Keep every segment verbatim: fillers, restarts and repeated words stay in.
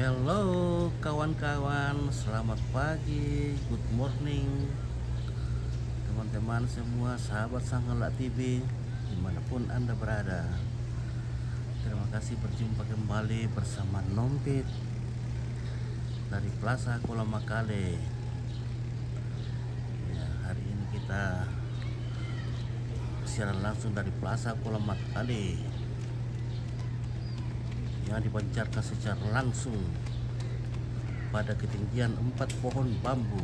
Hello kawan-kawan, selamat pagi, good morning teman-teman semua, sahabat Sangala T V, dimanapun Anda berada. Terima kasih berjumpa kembali bersama Nompit dari Plaza Kolamakale. Ya, hari ini kita siaran langsung dari Plaza Kolamakale yang dipancarkan secara langsung pada ketinggian empat pohon bambu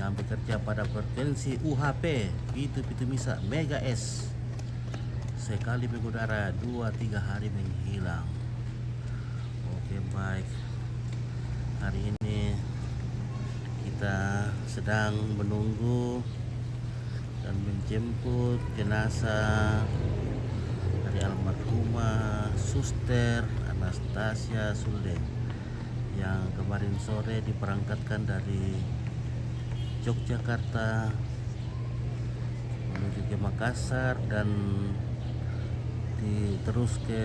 yang bekerja pada frekuensi U H P pitu pitu misa megahertz. Sekali mengudara, dua tiga hari menghilang. Oke, baik. Hari ini kita sedang menunggu dan menjemput jenazah dari almarhumah Suster Anastasia Sulde yang kemarin sore diberangkatkan dari Yogyakarta menuju ke Makassar dan diterus ke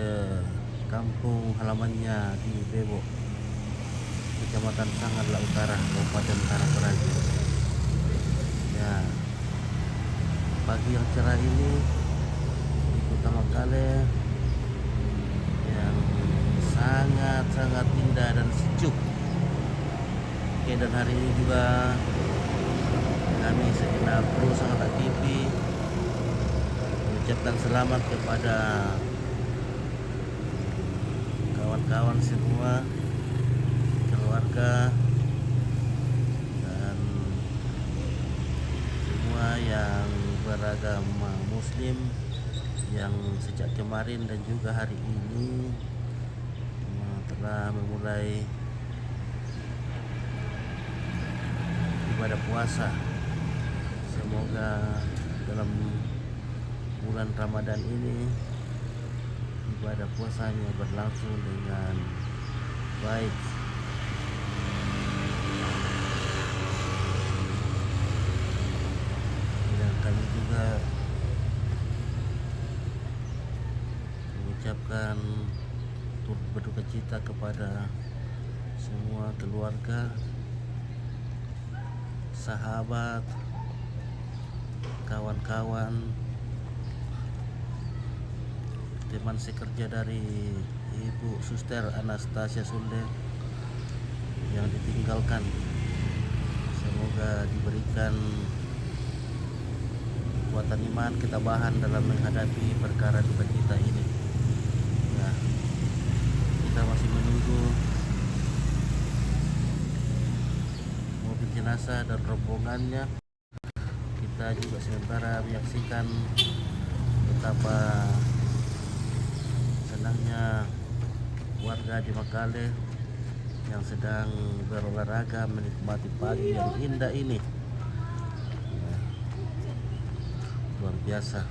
kampung halamannya di Bebo, Kecamatan Sangat Utara, Kabupaten Tanah Toraja. Ya, pagi yang cerah ini di Kota Makale yang sangat-sangat indah dan sejuk. Oke, dan hari ini juga kami segenap kru Sangala T V mengucapkan selamat kepada kawan-kawan semua, keluarga, dan semua yang beragama Muslim yang sejak kemarin dan juga hari ini telah memulai ibadah puasa. Semoga dalam bulan Ramadan ini ibadah puasanya berlangsung dengan baik. Dan kami juga mengucapkan turut berduka cita kepada semua keluarga, sahabat, kawan-kawan, teman sekerja dari Ibu Suster Anastasia Sulde yang ditinggalkan. Semoga diberikan kekuatan iman, ketabahan dalam menghadapi perkara duka cita ini. Ya, kita masih menunggu mobil jenazah dan rombongannya. Kita juga sementara menyaksikan betapa senangnya warga di Makale yang sedang berolahraga menikmati pagi yang indah ini. Ya, luar biasa.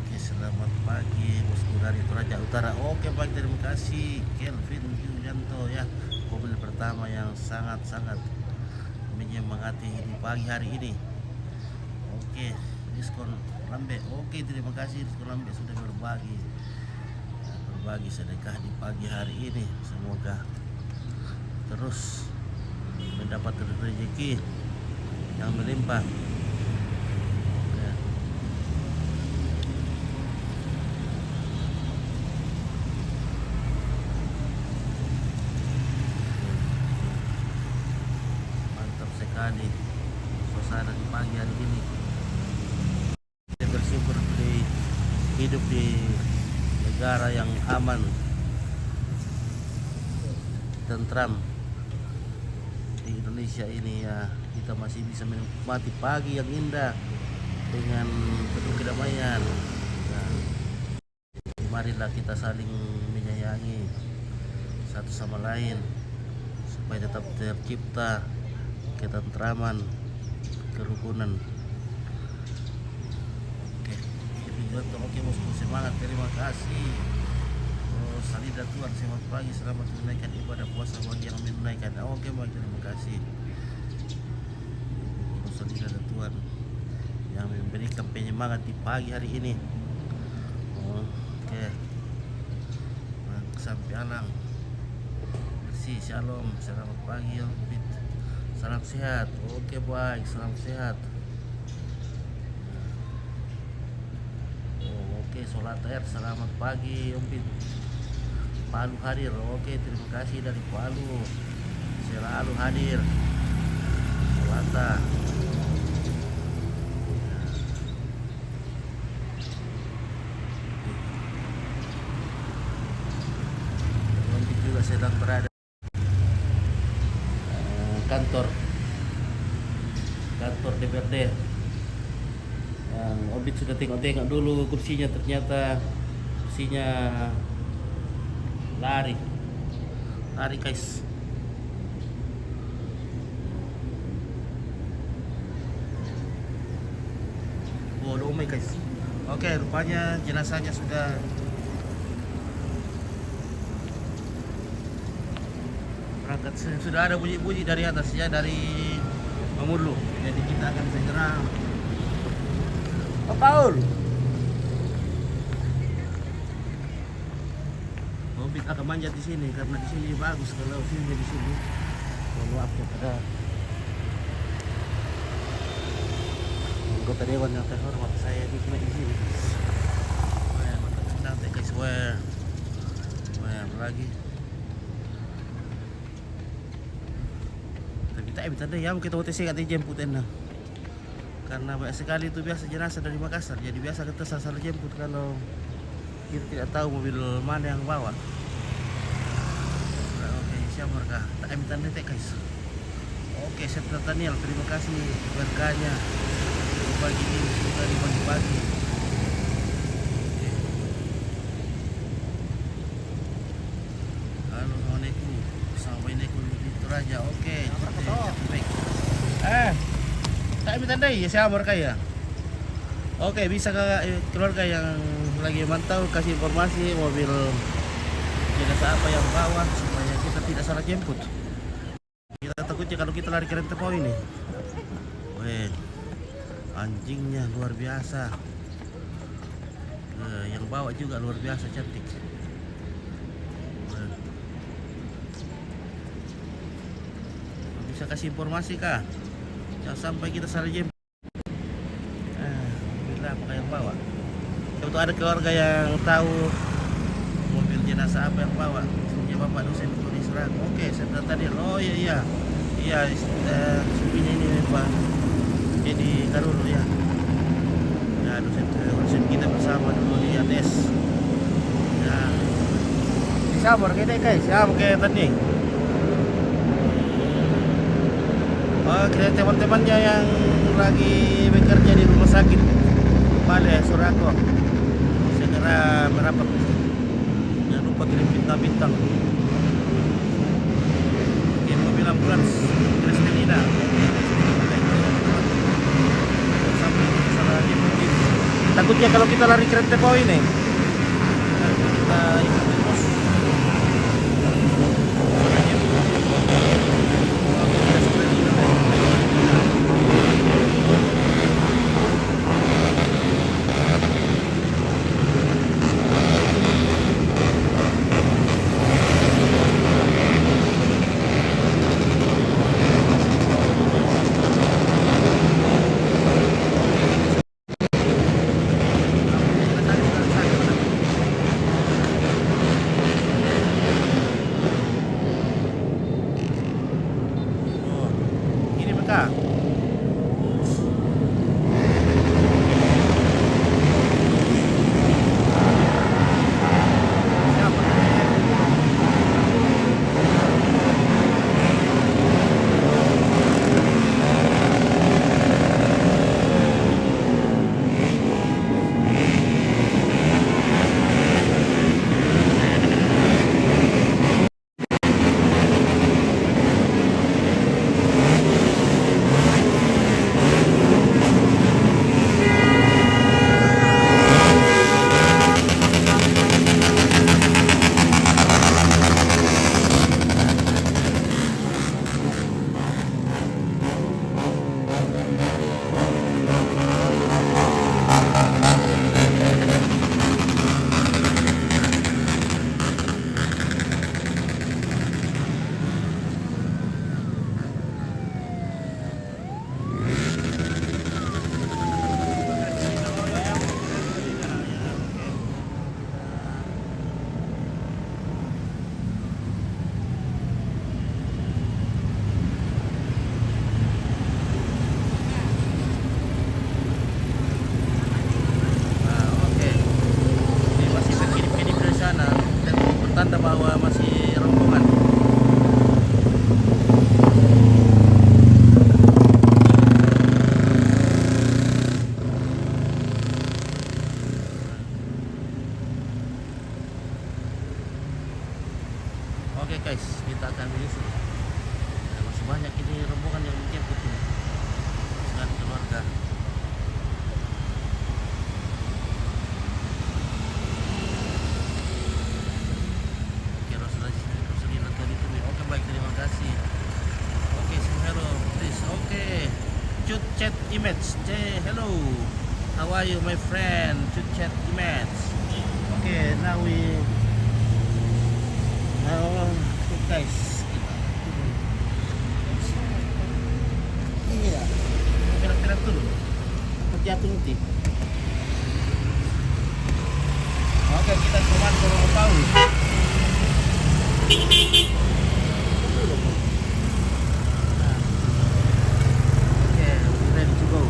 Oke, selamat pagi bosku dari Toraja Utara. Oke, baik, terima kasih Kelvin Yulianto ya, komen pertama yang sangat-sangat menyemangati di pagi hari ini. Oke, Diskon Lambe. Oke, terima kasih Diskon Lambe sudah berbagi, ya, berbagi sedekah di pagi hari ini. Semoga terus mendapat rezeki yang melimpah. Ya. Mantap sekali suasana di pagi hari ini. Kita bersyukur di hidup di negara yang aman, tentram di Indonesia ini ya. Kita masih bisa menikmati pagi yang indah dengan penuh kedamaian. Nah, marilah kita saling menyayangi satu sama lain supaya tetap tercipta ketentraman, kerukunan. Oke, Kevin Gonto, oke bosku, semangat, terima kasih. Oh, Salida Tuan, selamat pagi, selamat menunaikan ibadah puasa bagi yang menunaikan. Oke, baik, terima kasih. Oh, Salida Tuan yang memberikan penyemangat di pagi hari ini. Oke, mantap. Pialang. Bersih, shalom, selamat pagi, Om Pit. Salam sehat. Oke, baik, salam sehat. Oh, oke, Solat Air, selamat pagi, Om Pit. Palu hadir. Oke, terima kasih dari Palu. Selalu hadir. Solata. Om Pit juga sedang berada, eh, kantor, kantor D P R D. Yang Om Pit sudah tengok-tengok dulu kursinya, ternyata kursinya lari. Lari, guys. Oh, udah umai, guys. Oke, rupanya jenazahnya sudah berangkat. Sudah ada bunyi-bunyi dari atas, ya, dari Mamurlu. Jadi kita akan segera. Oh, Paul. Om Pit akan manjat di sini karena di sini bagus kalau view-nya di sini. Mohon maaf kepada anggota dewan yang terhormat, saya nikmat di sini. Wah, mantap, santai, guys. Wah, wah, apa lagi? Tapi tak, eh, minta deh, ya, kita O T C, katanya jemput, enak. Karena banyak sekali itu biasa jenazah dari Makassar, jadi biasa kita salah jemput kalau kita tidak tahu mobil mana yang bawa. Oke, siapa mereka? Tak, eh, minta deh, guys. Oke, Chef Nathaniel, terima kasih berkahnya. Pagi ini sudah dibagi-bagi. Oke. Halo, assalamualaikum. Assalamualaikum, Raja. Oke, cantik, cantik. Eh, tak, minta deh, ya, siapa mereka, ya? Oke, bisa ke, eh, keluarga yang lagi mantau, kasih informasi mobil jenazah apa yang bawa supaya kita tidak salah jemput. Kita takutnya kalau kita lari ke Rentepau ini. Weh, anjingnya luar biasa. Eh, yang bawa juga luar biasa cantik. Weh. Bisa kasih informasi kah? Jangan sampai kita salah jemput. Eh, alhamdulillah, apa yang bawa? Untuk ada keluarga yang tahu mobil jenazah apa yang bawa, punya Bapak dosen tulis surat. Oke, saya tadi. Oh, iya, iya. Iya, eh, supirnya ini, Pak. Jadi, Karul, ya. Ya, dosen, dosen kita bersama dulu di A T S. Ya. Di Samor, kita, guys. Ya, oke, tadi. Oh, kita teman-temannya yang lagi bekerja di rumah sakit Bale, Surako, segera merapat. Jangan lupa kirim bintang-bintang. Oke, mobil ambulans Kristelina. Sampai salah dia mungkin. Takutnya kalau kita lari kereta bawah ini. Kita ikutin terus. Bawa masih rombongan. Oke guys, kita akan menyusul. Masih banyak ini rombongan yang menjemput ini. Sekali keluarga. Oke, Roslina, Roslina tadi itu nih. Oke, baik, terima kasih. Oke, say hello, please. Oke. Cut Chat Image. Say hello. How are you, my friend? Cut Chat Image. Okay, now we, now, guys. Iya. Pira-pira tuh. Peti api nti. Oke, kita coba kalau tahu. Nah. Oke, ready to go.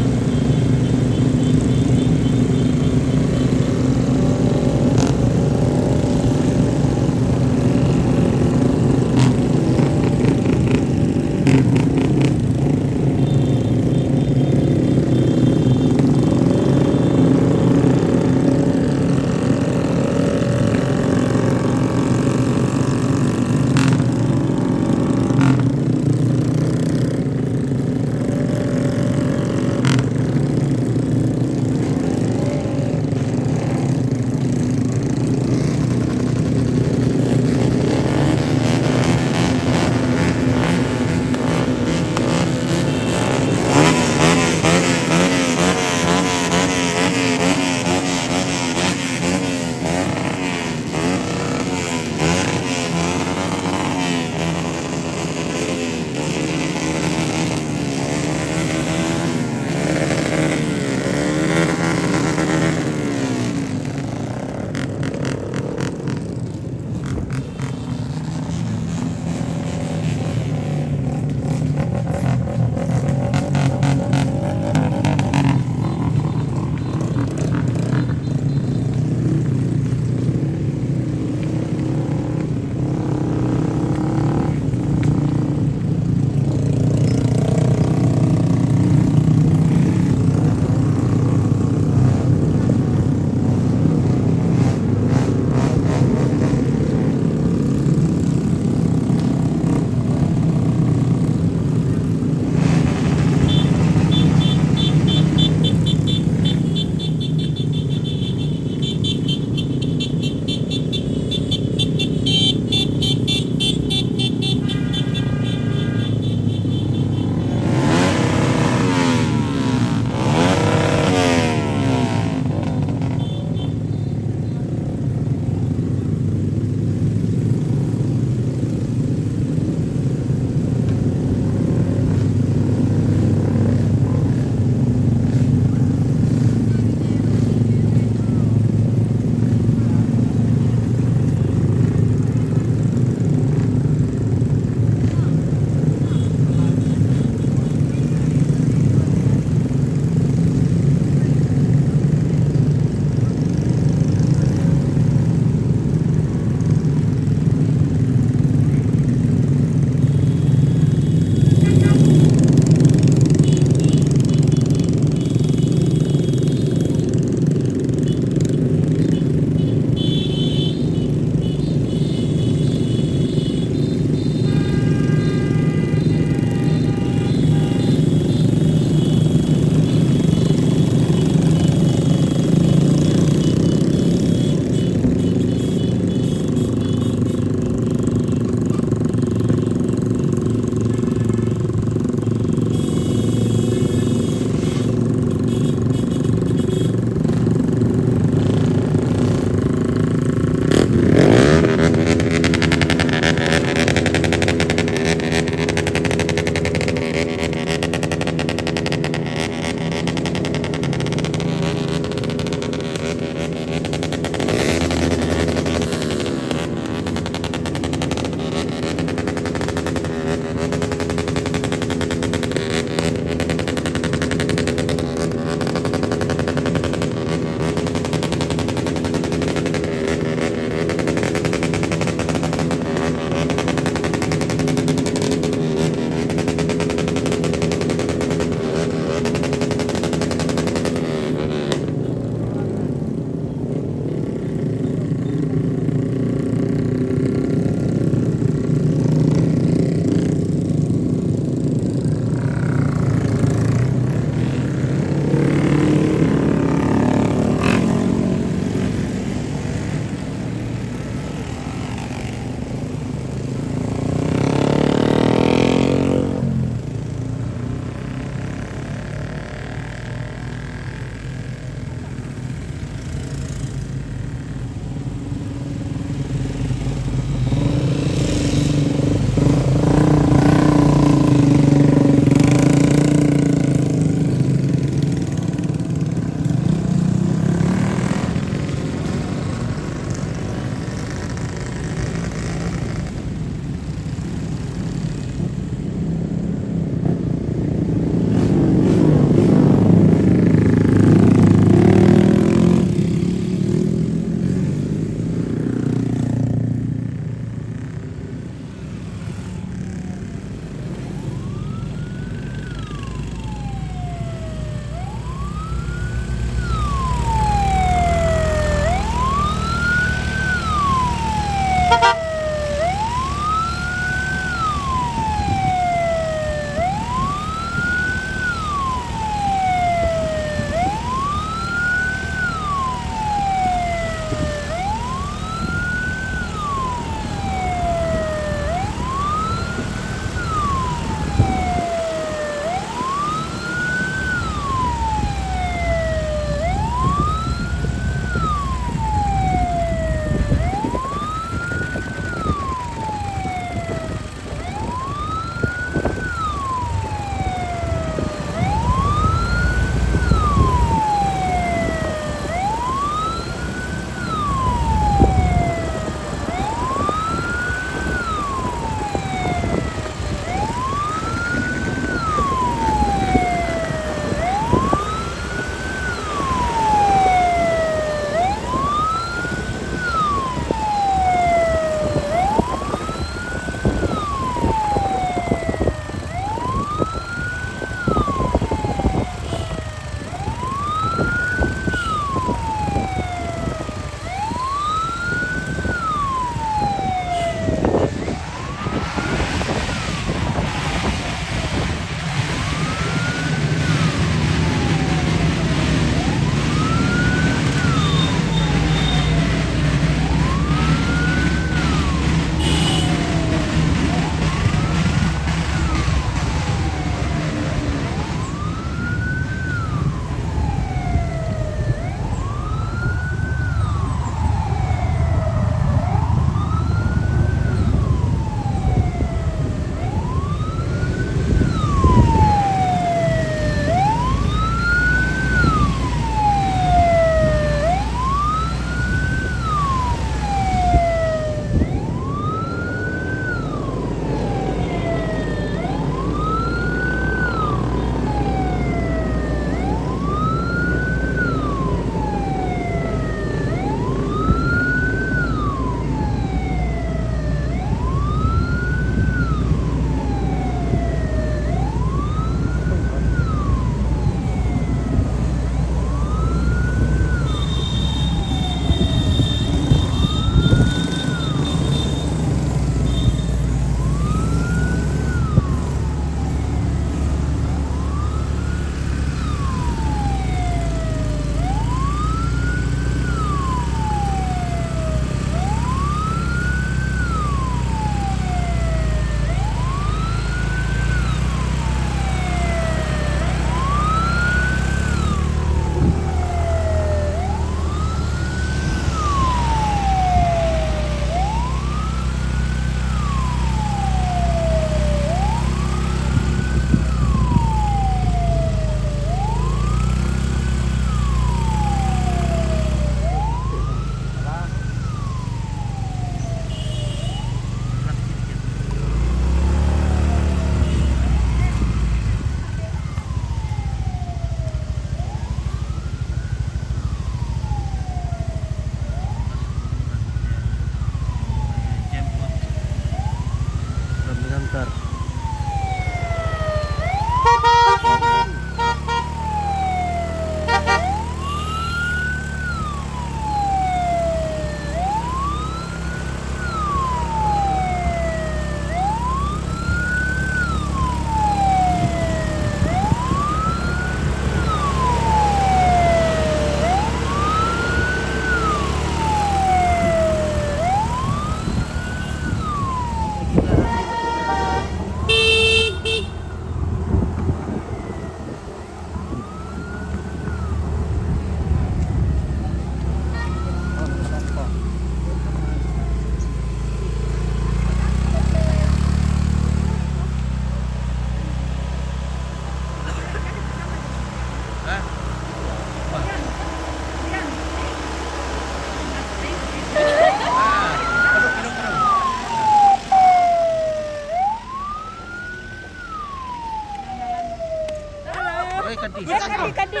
Eh, kadi. Kadi, kadi.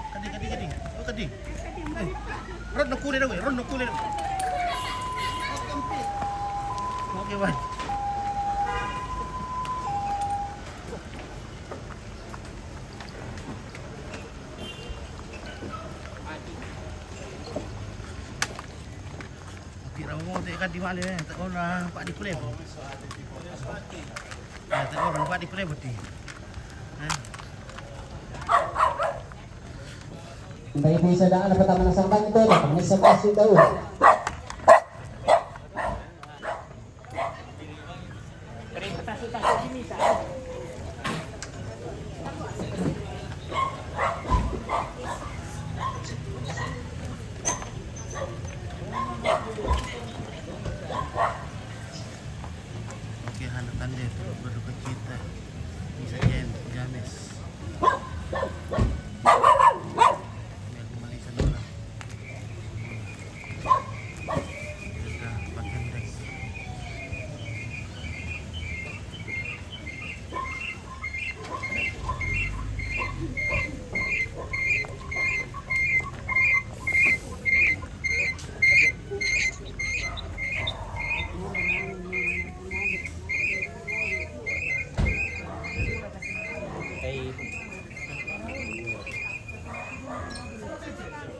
Kadi, kadi, kadi. Oh, kadi. Eh, ron no kule daw, eh. Ron no kule daw. Okay, bye. Pira mo te kadi male, eh. Tako na pa di kule. Eh, tako na pa di kule boti. Eh. Ntai bisa da ala patama na sambang itu, da, pangisa pasi daw. Oke, hana tande tu berduka cita. Bisa jen, James. Biar kembali sana orang. Sudah pakai tes.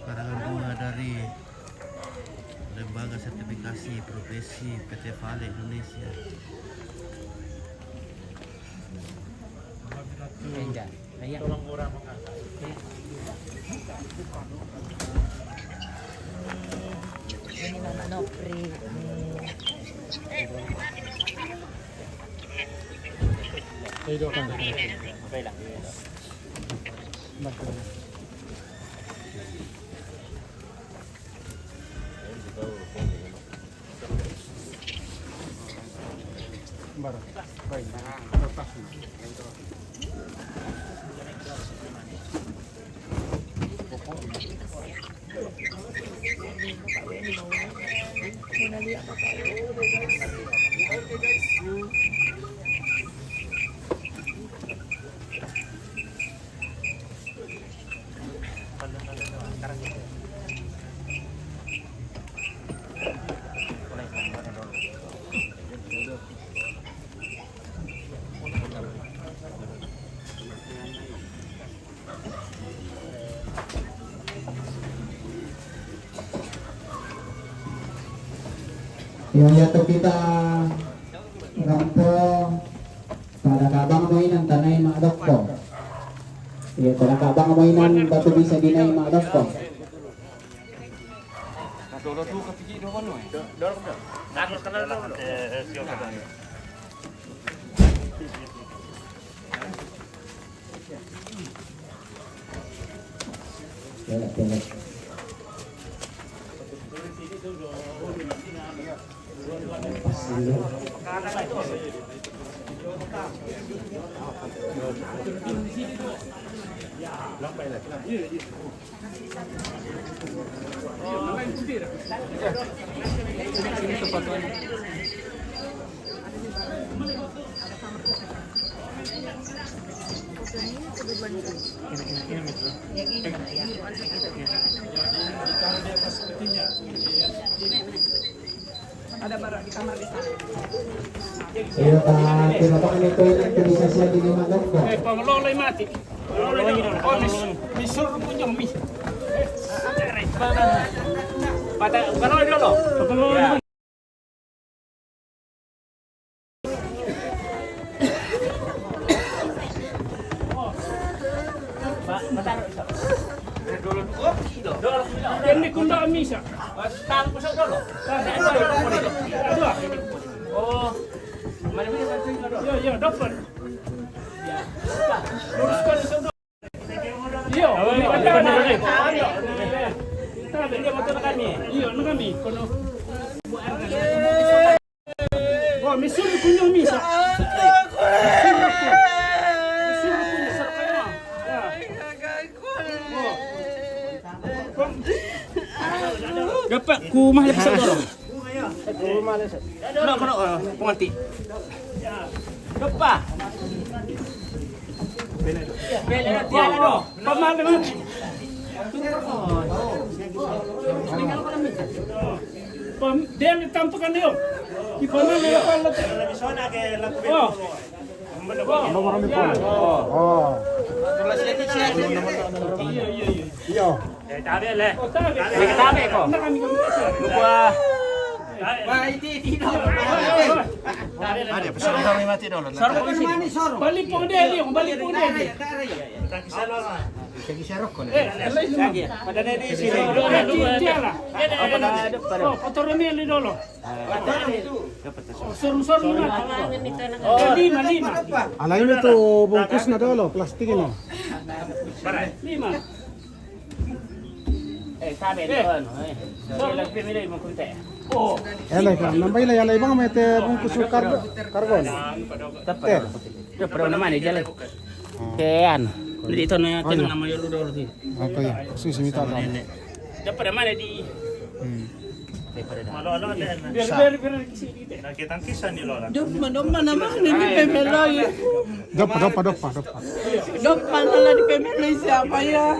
Karangan bunga dari Lembaga Sertifikasi Profesi P T Vale Indonesia. Enggak. Tolong orang mengangkat. Ini Mama Nopri. Ini. Ayo, dong. Iyo, iya tu kita rampo pada kabang mainan tanai mak dokto. Iyo, pada kabang mainan batu bisa dinai mak dokto. Ada barang di kamar di sana. Iyo, Pak. Terima kasih, itu, itu bisa saya di lima dokter. Eh, Pak, lo, lo mati. Oh, mis-, misur punya mis. Pada, kalau dulu. Ya. Ini kunda misa. Dua. Oh. Yo, yo, dapat. Luruskan saudara. Iyo, iyo, iyo, na kami. Kono. Wah, misur kunyo misa. Misur kunyo sarkana. Ya. Wah. Dapat kumah lagi saudara. Kono, kono, eh, pengantin. Depa. Pamale, mate. Pam-, dele tanto kan yo. Ki pamale la pala. Oh. Oh. Iyo, iyo, iyo. Iyo. Tabe ko. Balik pong dele, balik pong dele. Eh, pada na di sini. Oh, Potoromi dolo. Oh, soru, soru, lima. Oh, lima, lima. Ala ini tu bungkus na dolo, plastik ini. Lima. Eh, tabe, eh. Ano, eh. Soru, lagi pemilih mau kunte. Oh. Ele ka, nambay la, ele bang mete bungkus kargo, kargo na. Tep. Tep. Pero naman, eh, jalan. Ke ano. Dito na, oh, iya. Tinanam mo yung ludo, si. Ako ya, kasi simita ka. Dapat naman, eh, di. Hmm. Malo, ano, ano, ano. Sa. Nakitang kisa ni Lola. Doppa, doppa naman, hindi pemelo yun. Doppa, doppa, doppa, doppa. Doppa na lang, di pemelo yun siya, pa ya.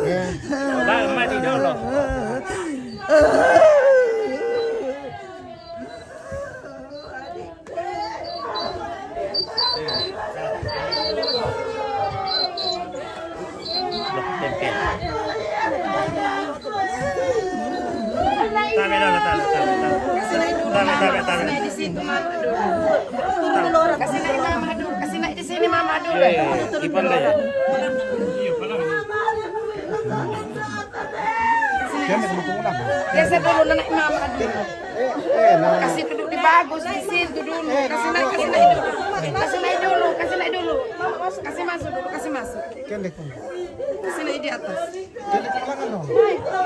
Eh. Ba, mati dolo. Tabe, tabe, tabe, tabe, tabe. Tabe, tabe, tabe. Kasi na, Mama Dul. Kasi na, di sini, Mama Dul. Eh, ipan na yan. Kasi na, Mama Dul. Eh, eh, na. Kasi dulu di bagus, di sini dulu. Kasi na, kasi na dulu. Kasi na dulu, kasi na dulu. Kasi masuk dulu, kasi masuk. Kasi na di atas.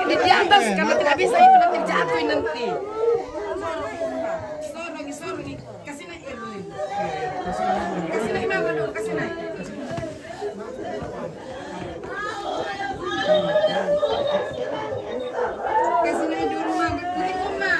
Ini di atas, karena tidak bisa itu nanti jatuh nanti. Sorry, sorry. Kasih naik, Erwin. Kasih naik mama dulu, kasih naik. Kasih naik dulu, mama. Naik, mama.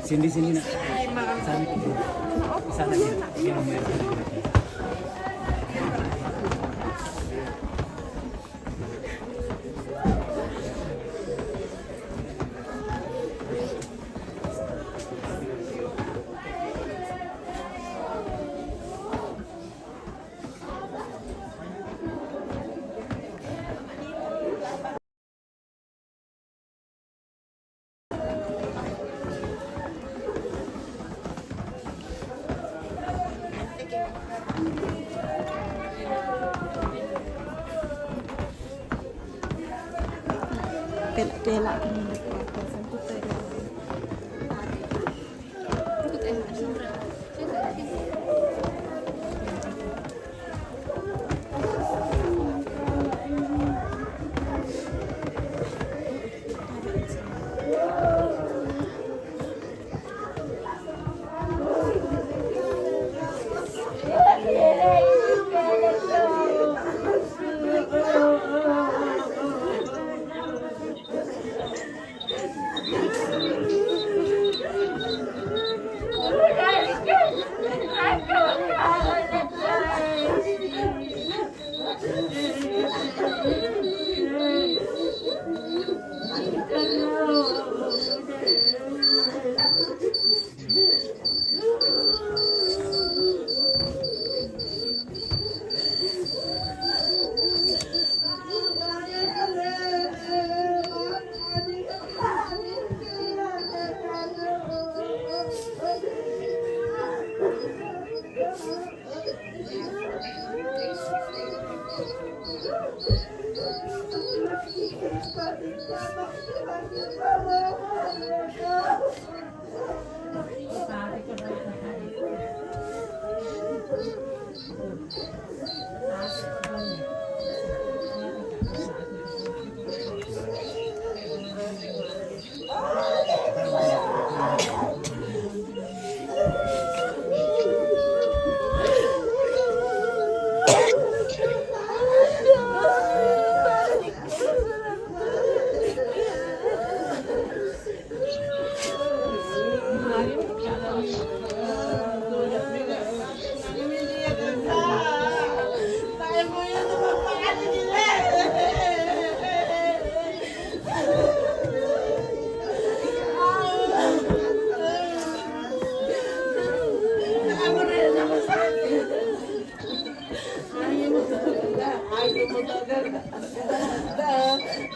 Sini, sini, nak. Sana, sana, sini. Pela, pela.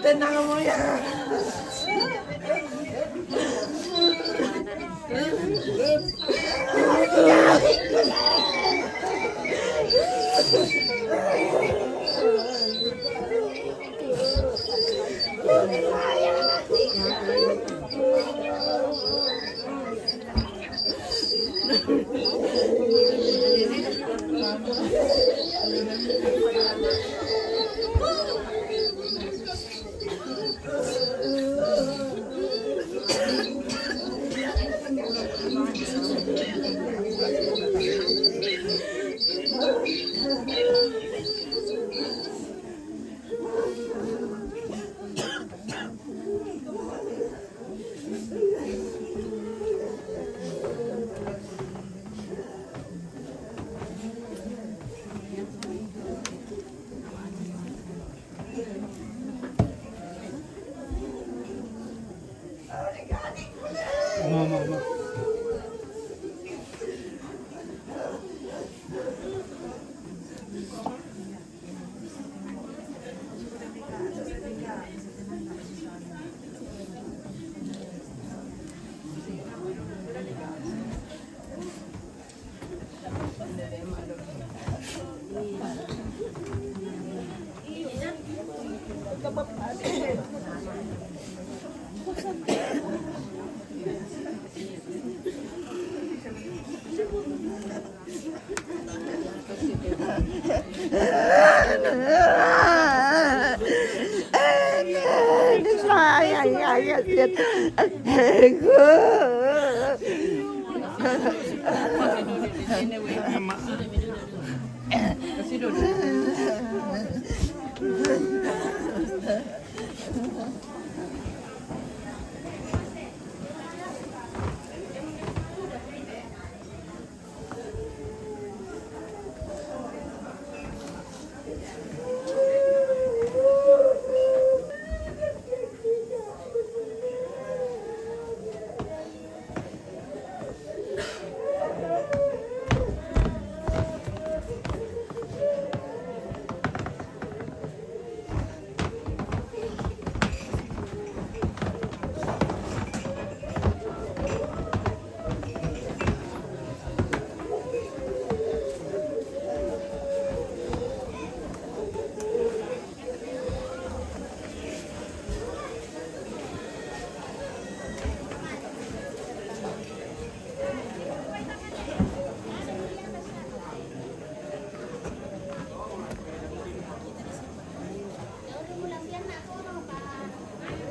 Tenang mo yan.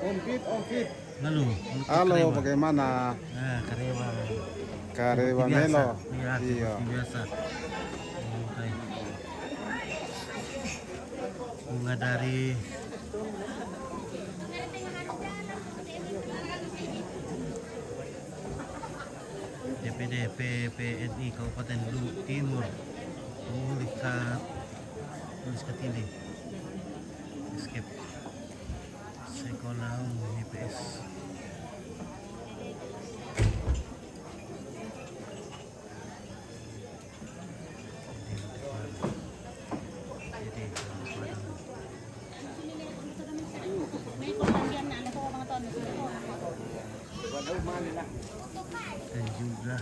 Ompit, ompit. Halo, halo, bagaimana? Ah, kareba. Kareba melo. Iya, iya. Seperti biasa. Okay. Bunga dari D P D P P N I Kabupaten Luwu Timur. Mulih ka, mulih ka tindih. Escape. Sekolah umum I P S. Dan juga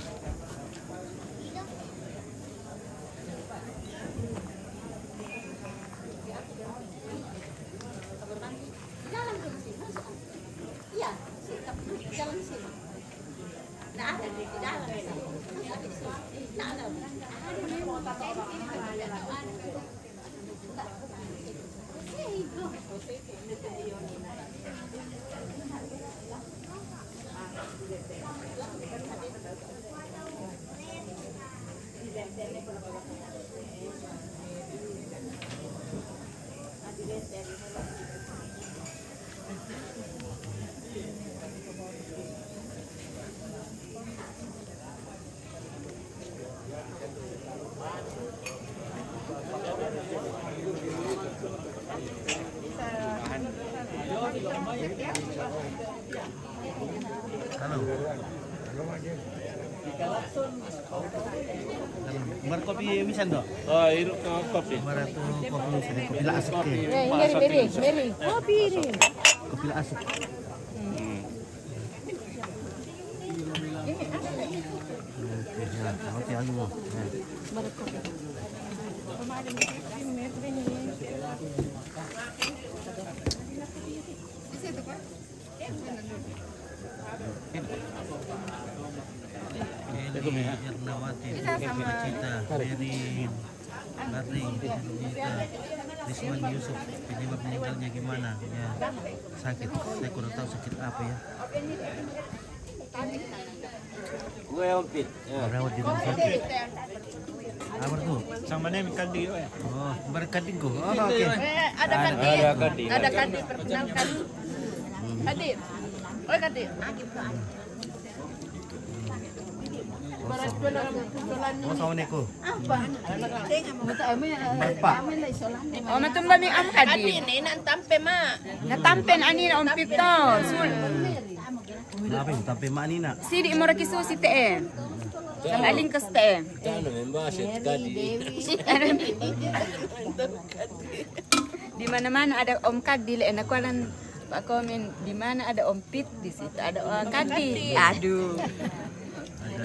Halo. Halo. Kopi misan to? Ah, iru ka kopi. Maratu kopi misan, kopi la asik ke. Eh, meri, meri, meri. Kopi ini. Kopi la asik. Oke, ya, oke, ayo. Ya. Eli Ernawati, Cita, Mary, Barli, Nita, Rizwan Yusuf, penyebab meninggalnya gimana? Ya, sakit. Saya kurang tahu sakit apa ya. Gue ompit. Ya. Merawat di rumah sakit. Apa tuh? Sama nih, Kadi, ya. Oh, bareng Kadi ko. Oh, oke. Eh, ada Kadi. Ada Kadi. Ada Kadi, perkenalkan. Kadi. Oi, Kadi. Oh, sama nih ko. Apa? Bapak. Oh, matumba mi am Kadi. Adi, ini nan tampe ma. Natampe na ani na ompit to. Sul. Apa yang tampe ma ni na? Sidi mora kisu si te e. Sama aling kas te e. Tano memba si Kadi. Di mana-mana ada Om Kadi le, enak kualan Pak Komen, di mana ada Om Pit, di situ ada Om Kadi. Aduh.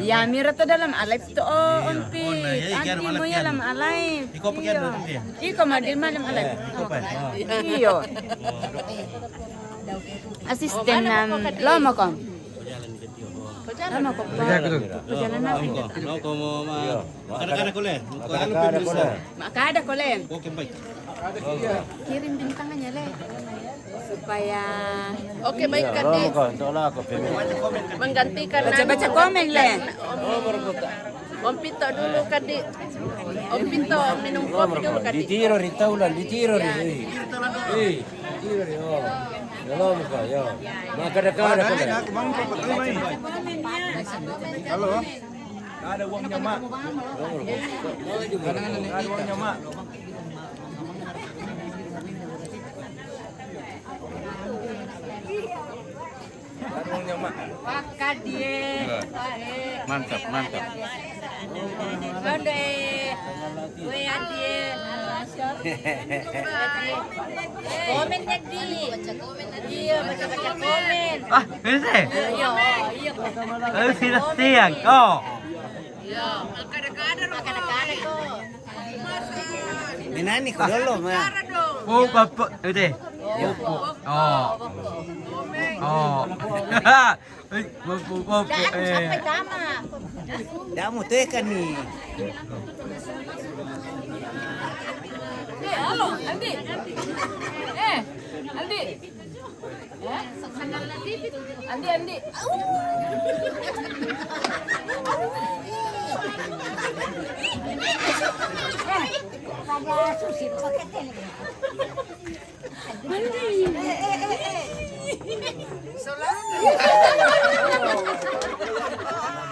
Ya, mira to dalam alai to, oh, Om Pit. Iya, iya, iya, anti mo ya dalam alai. Iko pakai anu dia? Iko ma di malam alai. Iya, iko pa. Oh. Iyo. Asisten nan lomo ko. Lomo ko pa. Perjalanan. Lomo ko mo ma. Kada-kada ko le. Kada-kada ko le. Makada ko le. Oke, baik. Kirim bintangnya le. Supaya. Oke, baik, Kadi. Menggantikan. Baca-baca komen le. Om Pito dulu, Kadi. Om Pito minum kopi dulu, Kadi. Ditiro ri taulan, ditiro ri. Eh, ditiro ri, oh. Ya, lomo ko, ya. Makada-kada ko le. Halo. Nggak ada uangnya, Mak. Nggak ada uangnya, Mak. Nggak ada uangnya, Mak. Pakat dia. Iya. Mantap, mantap. Konde. Gue, Andi. Komen, Andi. Iya, baca-baca komen. Ah, bisa? Iya, iya. Ayo, sila siang. Oh. Iya, kada-kada ko. Minani ko dolo, ma. Oh, bapak, itu. Oh. Oh. Eh, wapu, wapu, eh. Damu teka ni. Eh, halo, Andi. Eh, Andi. Eh? Andi, Andi. Eh, pada susi, pakai telepon. Andi. Solana.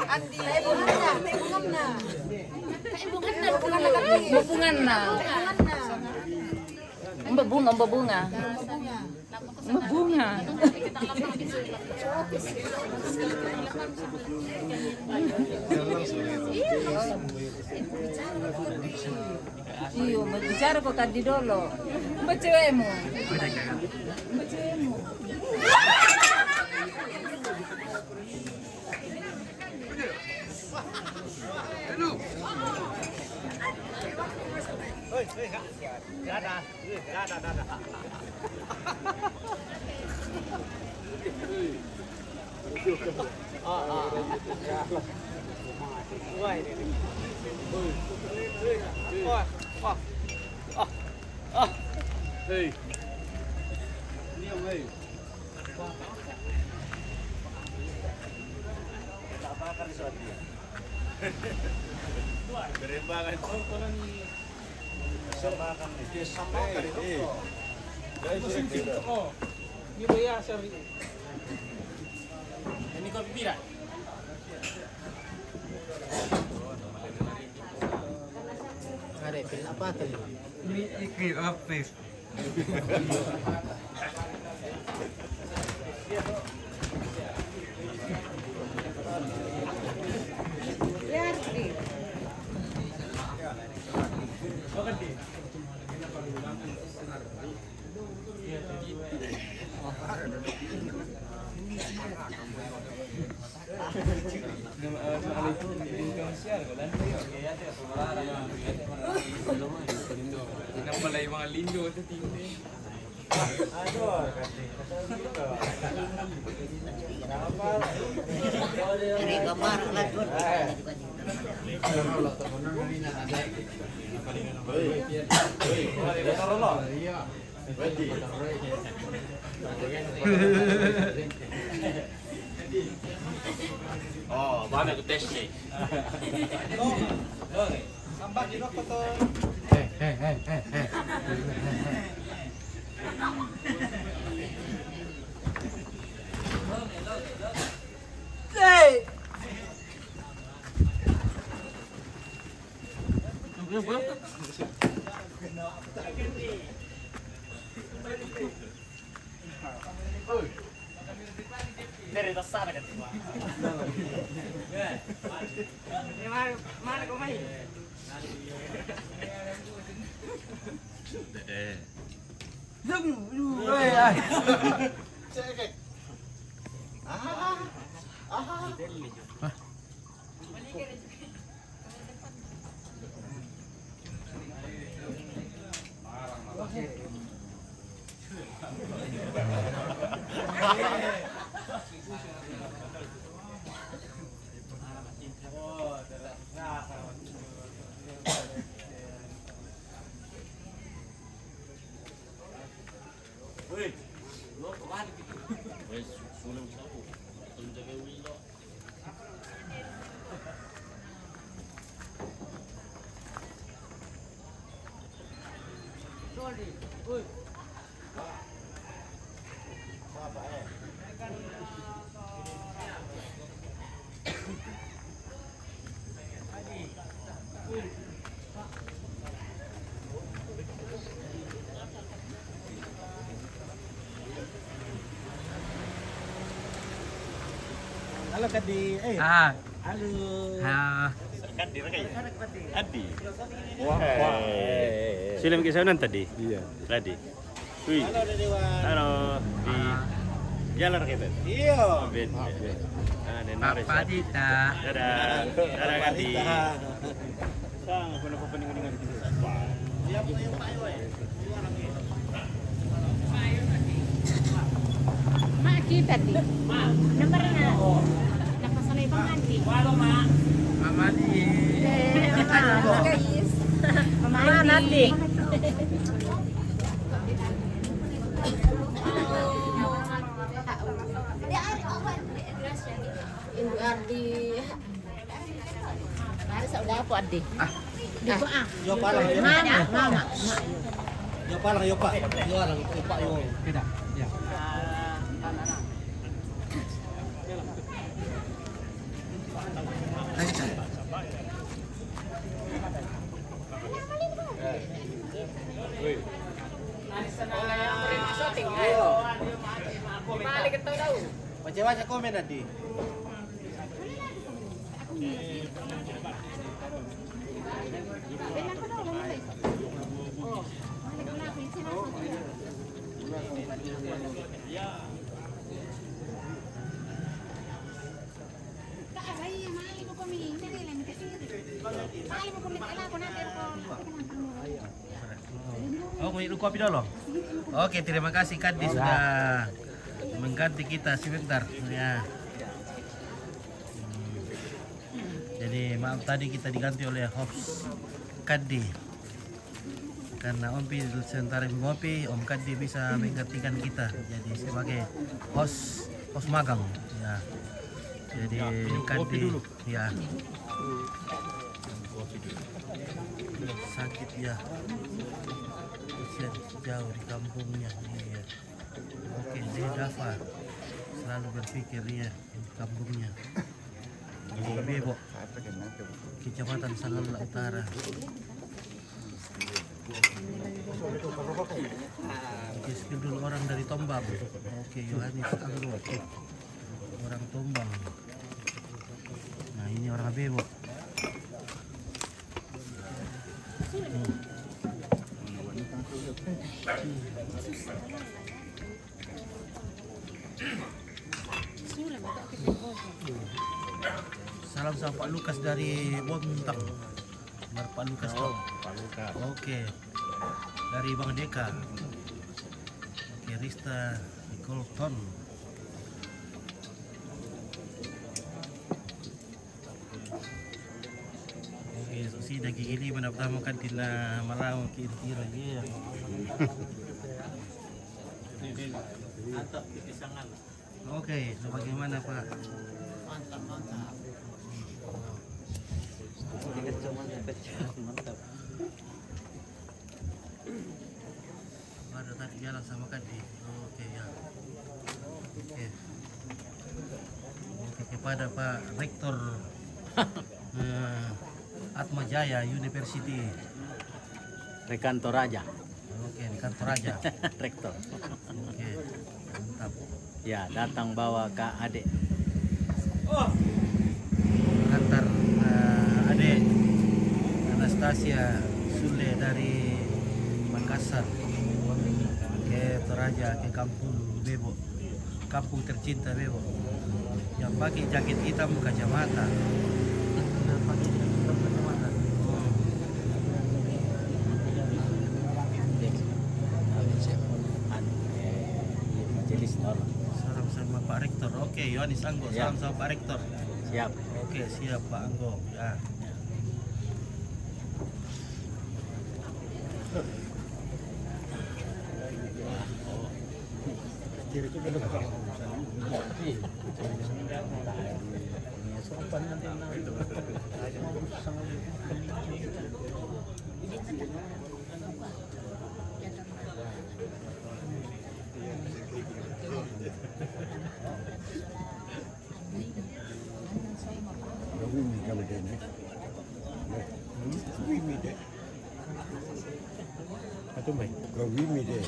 Andi. Mabungan na. Mabunga, mabunga. Mabunga. Iyo, bicara ko Kadi dolo. Mbak cewekmu. Mbak cewekmu. Hey. Ini yang, hey. Berimbangan. Sama kan nih. Sama kan itu. Ini bayar seri. Ini kau pira? Ada pil apa tadi? Ini iki apa? Oh, bame ku tes ni. Halo, Kadi. Eh. Ah. Halo. Ah. Kadi, Kadi. Adi. Wah, wah. Sudah bikin sanan tadi? Iya. Tadi. Wih. Halo, Dewan. Halo. Di jalan kita. Iya. Maaf, ya. Ah, Nenek Papa Reza. Dita. Dadah. Dadah, Kadi. Papa Dita. Sang, kenapa pening-pening gitu? Mak kita di. Nomornya. Nak pasal Bang Andi. Mama di. Eh, guys. Mama nanti. Ibu Ardi. Mari sa udah apa, Adi? Ah. Di ko, ah. Yo, palang, yo. Mama, mama. Yo, palang, yo, Pak. Yo, palang, yo, Pak, yo. Tidak. Ya. Baca-baca komen tadi. Oh, mau minum kopi dulu? Oke, terima kasih Kadi sudah mengganti kita sebentar. Ya. Hmm. Jadi maaf tadi kita diganti oleh host Kadi. Karena Om Pi sementara ngopi, Om Kadi bisa menggantikan kita. Jadi sebagai host, host magang. Ya. Jadi ya, minum kopi Kadi dulu. Ya. Sakit ya. Kasihan jauh di kampungnya. Iya. Oke, dia Dafa. Selalu berpikir dia di kampungnya. Di Bebok. Kecamatan Sangalela Utara. Oke, spill dulu orang dari Tombang. Oke, Yohanes Anggo. Orang Tombang. Nah, ini orang Bebok. Hmm. Salam sama Pak Lukas dari Bontang. Benar Pak Lukas toh? Pak Lukas. Oke. Dari Bang Deka. Oke, Rista Colton. Oke, so si daging ini mana pertama kan tina malang kira-kira ya. Mantap di pisangan. Oke, so bagaimana Pak? Mantap, mantap. Mantap. Ada tadi jalan sama Kadi. Oke ya. Oke. Oke, kepada Pak Rektor eh, Atma Jaya University. Rekan Toraja. Oke, Rekan Toraja. Rektor. Oke, mantap. Ya, datang bawa Kak Ade. Antar eh, Ade Anastasia Sule dari Makassar. Ke Toraja, ke kampung Bebo. Kampung tercinta Bebo. Yang pakai jaket hitam kacamata. Yang pakai jaket hitam kacamata. Oh. Anu, eh, Majelis Nor. Salam sama Pak Rektor. Oke, Yohanis Anggo. Ya. Salam sama Pak Rektor. Siap. Oke, siap Pak Anggo. Ya. Atu mai. Kawini deh.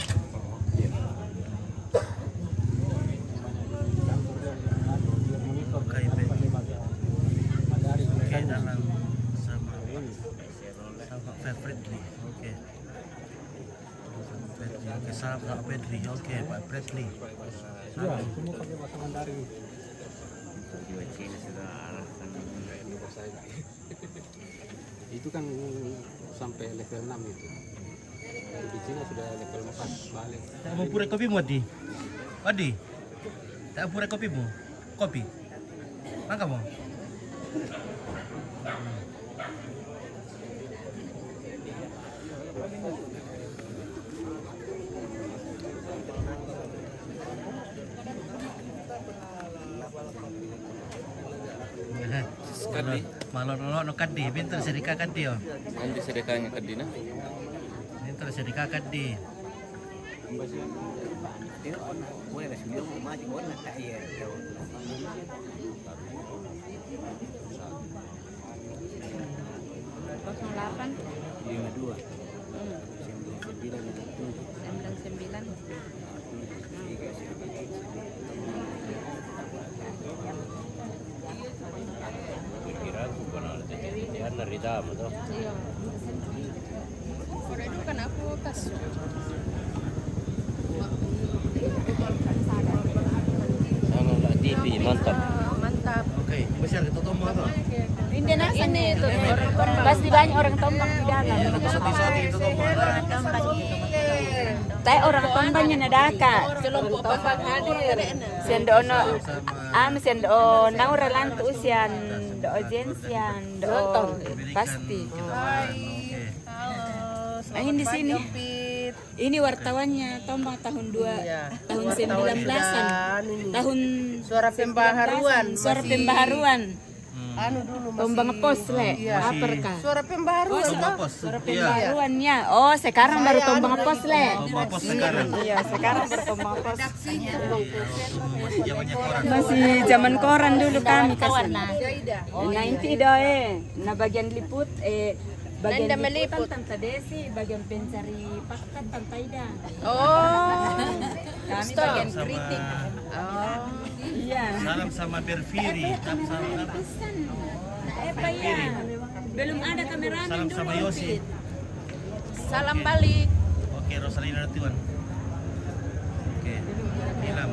Oke, dalam sama, sama Febri. Oke. Sama Febri. Oke, salam sama Febri. Oke, Pak Febri. Iya, semua pakai bahasa Mandarin. Itu juga Cina sudah arahkan. Itu kan sampai level enam itu. Itu di Cina sudah level empat balik. Mau pura kopi mau di? Adi. Tak pura kopi mu? Kopi. Mangga mu? Kadi. Malon-malon no kadi, pintar sedekah kadi, oh. Nanti sedekahnya kadi, nah. Pintar sedekah kadi. Kosong delapan. Lima dua. Hmm. Sembilan sembilan. Kira bukan ada titian dari dalam tu. Iya. Sudah itu kan aku kasih. Sana lah T V, mantap. Mantap. Oke, besar kita tombol tu. Ini nasa ini tu. Pasti banyak orang Tombang di dalam. Iya, itu sedih-sedih itu tombol. Orang Tombang. Tapi orang Tombang ni ada kak. Kelompok Tombang hadir. Sian do ono, am sian do o Naura lantu sian do o Jen sian do o pasti. Hai. Halo, selamat pagi, Ompit. Ini wartawannya Tombang tahun dua, tahun sembilan belasan. Tahun suara pembaharuan, suara pembaharuan. Anu dulu masih Tombang Pos le. Iya. Apa kah? Suara pembaharuan. Suara pembaharuan ya. Oh, sekarang baru Tombang Pos le. Tombang Pos sekarang. Iya, sekarang baru Tombang Pos. Masih zaman koran dulu kami kasih. Nanti doe, nah bagian liput, eh, bagian liputan Tante Desi, bagian pencari fakta Tante Ida. Oh. Kami bagian kritik. Oh. Iya. Salam sama Berfiri. Salam apa? Belum ada kameramen dulu, sama Yosi. Salam balik. Oke. Oke, Rosalina Tuan. Oke, Nilam.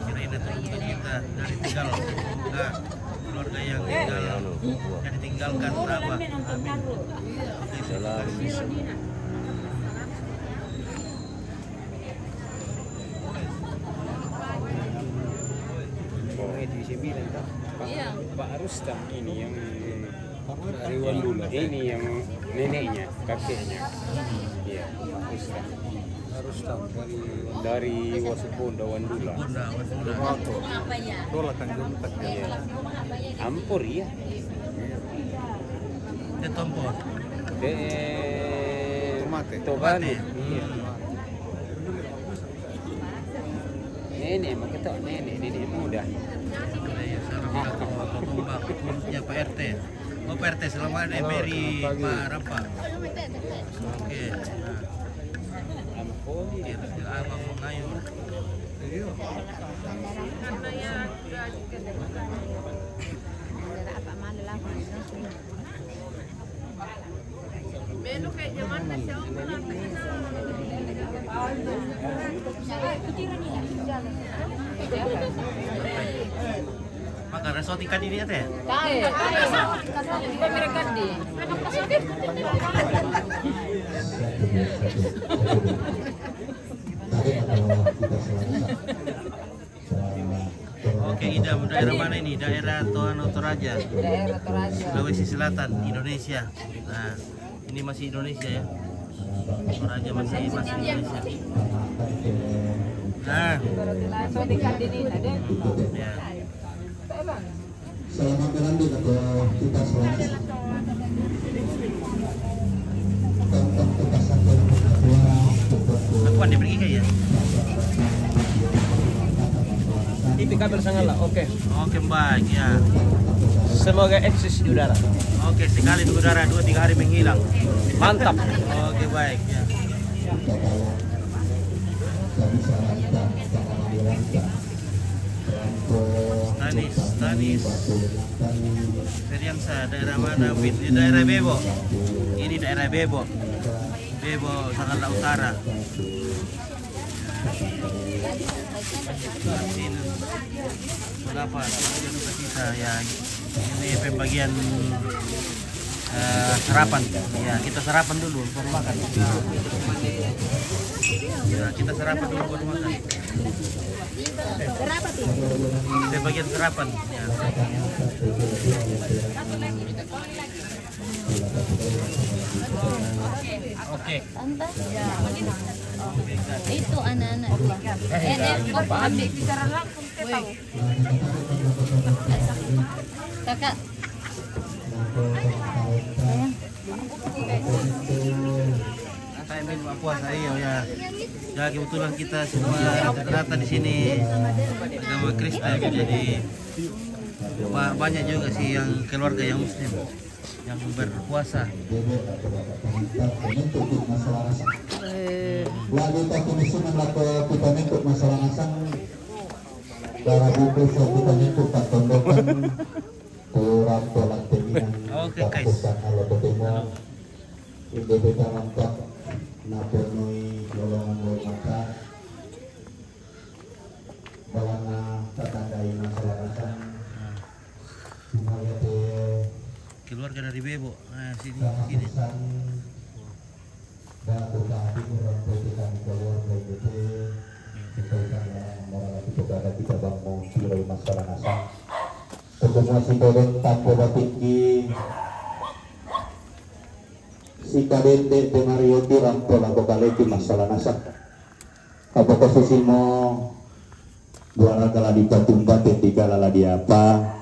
Kira ini tuh untuk kita dari Tegal. Nah, keluarga yang tinggal, yang ditinggalkan Abah. Amin. Oke, terima kasih. Iya. Pak Rustam ini yang dari Wandula. Ini yang neneknya, kakeknya. Iya, Pak Rustam. Rustam dari Wasuponda, Wandula. Wasuponda, Wandula. Dola kan dulu tak. Iya. Ampor, iya. De Tompor. De Tomate. Tomate. Iya. Nenek, mau ketok nenek, nenek muda. Iya, salam satu Tombak, khususnya Pak R T. Oh, Pak R T, selamat hari Mary, Pak Rapa. Oke. Nah. Oke, terus ke Abang Mengayun. Maka resoti kadi dia teh. Kae. Kita mereka di. Oke, Ida, daerah mana ini? Daerah Tohano Toraja. Daerah Toraja. Sulawesi Selatan, Indonesia. Nah, ini masih Indonesia ya. Toraja masih, masih Indonesia. Nah. Ya. Selamat berlanjut atau kita selamat. Tentang kita sampai Aku ada pergi kayak ya. Tipe kabel sangat lah, oke. Oke, baik ya. Semoga eksis di udara. Oke, sekali di udara, dua tiga hari menghilang. Mantap. Oke, baik ya. Stanis, Stanis. Feriansa, daerah mana, Win? Di daerah Bebo. Ini daerah Bebo. Bebo, Sangatta Utara. Sini. Kenapa? Kita ya, ini pembagian eh, sarapan. Ya, kita sarapan dulu, baru makan. Ya, kita sarapan dulu, baru makan. Kita bagian sarapan. Ya. Oke. Tante. Itu anak-anak dua. Eh, dia kok ambil bicara langsung ke tahu. Kakak. Sayang. Saya main puasa, iya, ya. Ya, kebetulan kita semua rata-rata di sini agama Kristen, jadi ba- banyak juga sih yang keluarga yang Muslim yang berpuasa. Lagi tak kami senang lah ke kita nyentuh masalah nasang. Darah bukit saya kita nyentuh tak tondokan. Kurang tolak telingan. Oke, guys. Kalau bertemu, ini beta mantap. Naponoi lolongan loi mata. Balanga tatandai masalah nasang. Nah. Cuma ya te. Keluarga dari Bebo. Nah, sini, sini. Batu kami orang tua kita di keluarga itu. Kita ikan dalam orang itu pada kita bangun tirai masalah nasang. Semua si Todong tanpa batinggi. Si Kadente de Marioti rampo lako kaleki masalah nasang. Apa posisi mo buara kala di patumpa tendikala la di apa.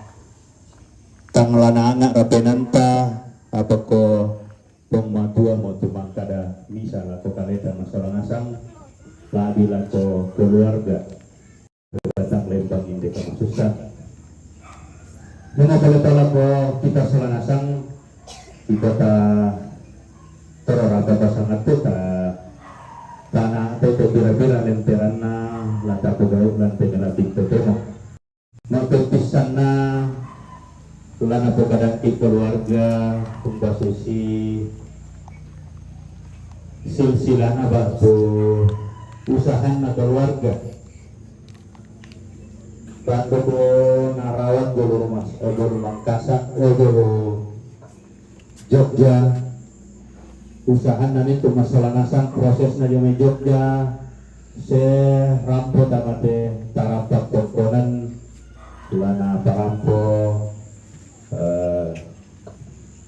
Tang lana anak rapenanta apa ko pong matua mo tumangkada misa lako kaleta masalah nasang. Lagi lako keluarga. Batang Lembang inde kama susah. Muna pale tolak ko kita salangasang kita ta terorata pasangat tu ta tanah tu tu pira-pira lenteranna lata pegau lan pengelabing tu temo. Mapepissanna lana pokadangki keluarga pembasusi Silsilahna ba'tu usahanna keluarga. Ba'tu bo narawan jolo rumah, eh, jolo Mangkasan, eh, jolo Jogja. Usahanna nintu masola nasang prosesna jo mai Jogja. Se rampo tamate tarampak tongkonan, lana parampo, eh,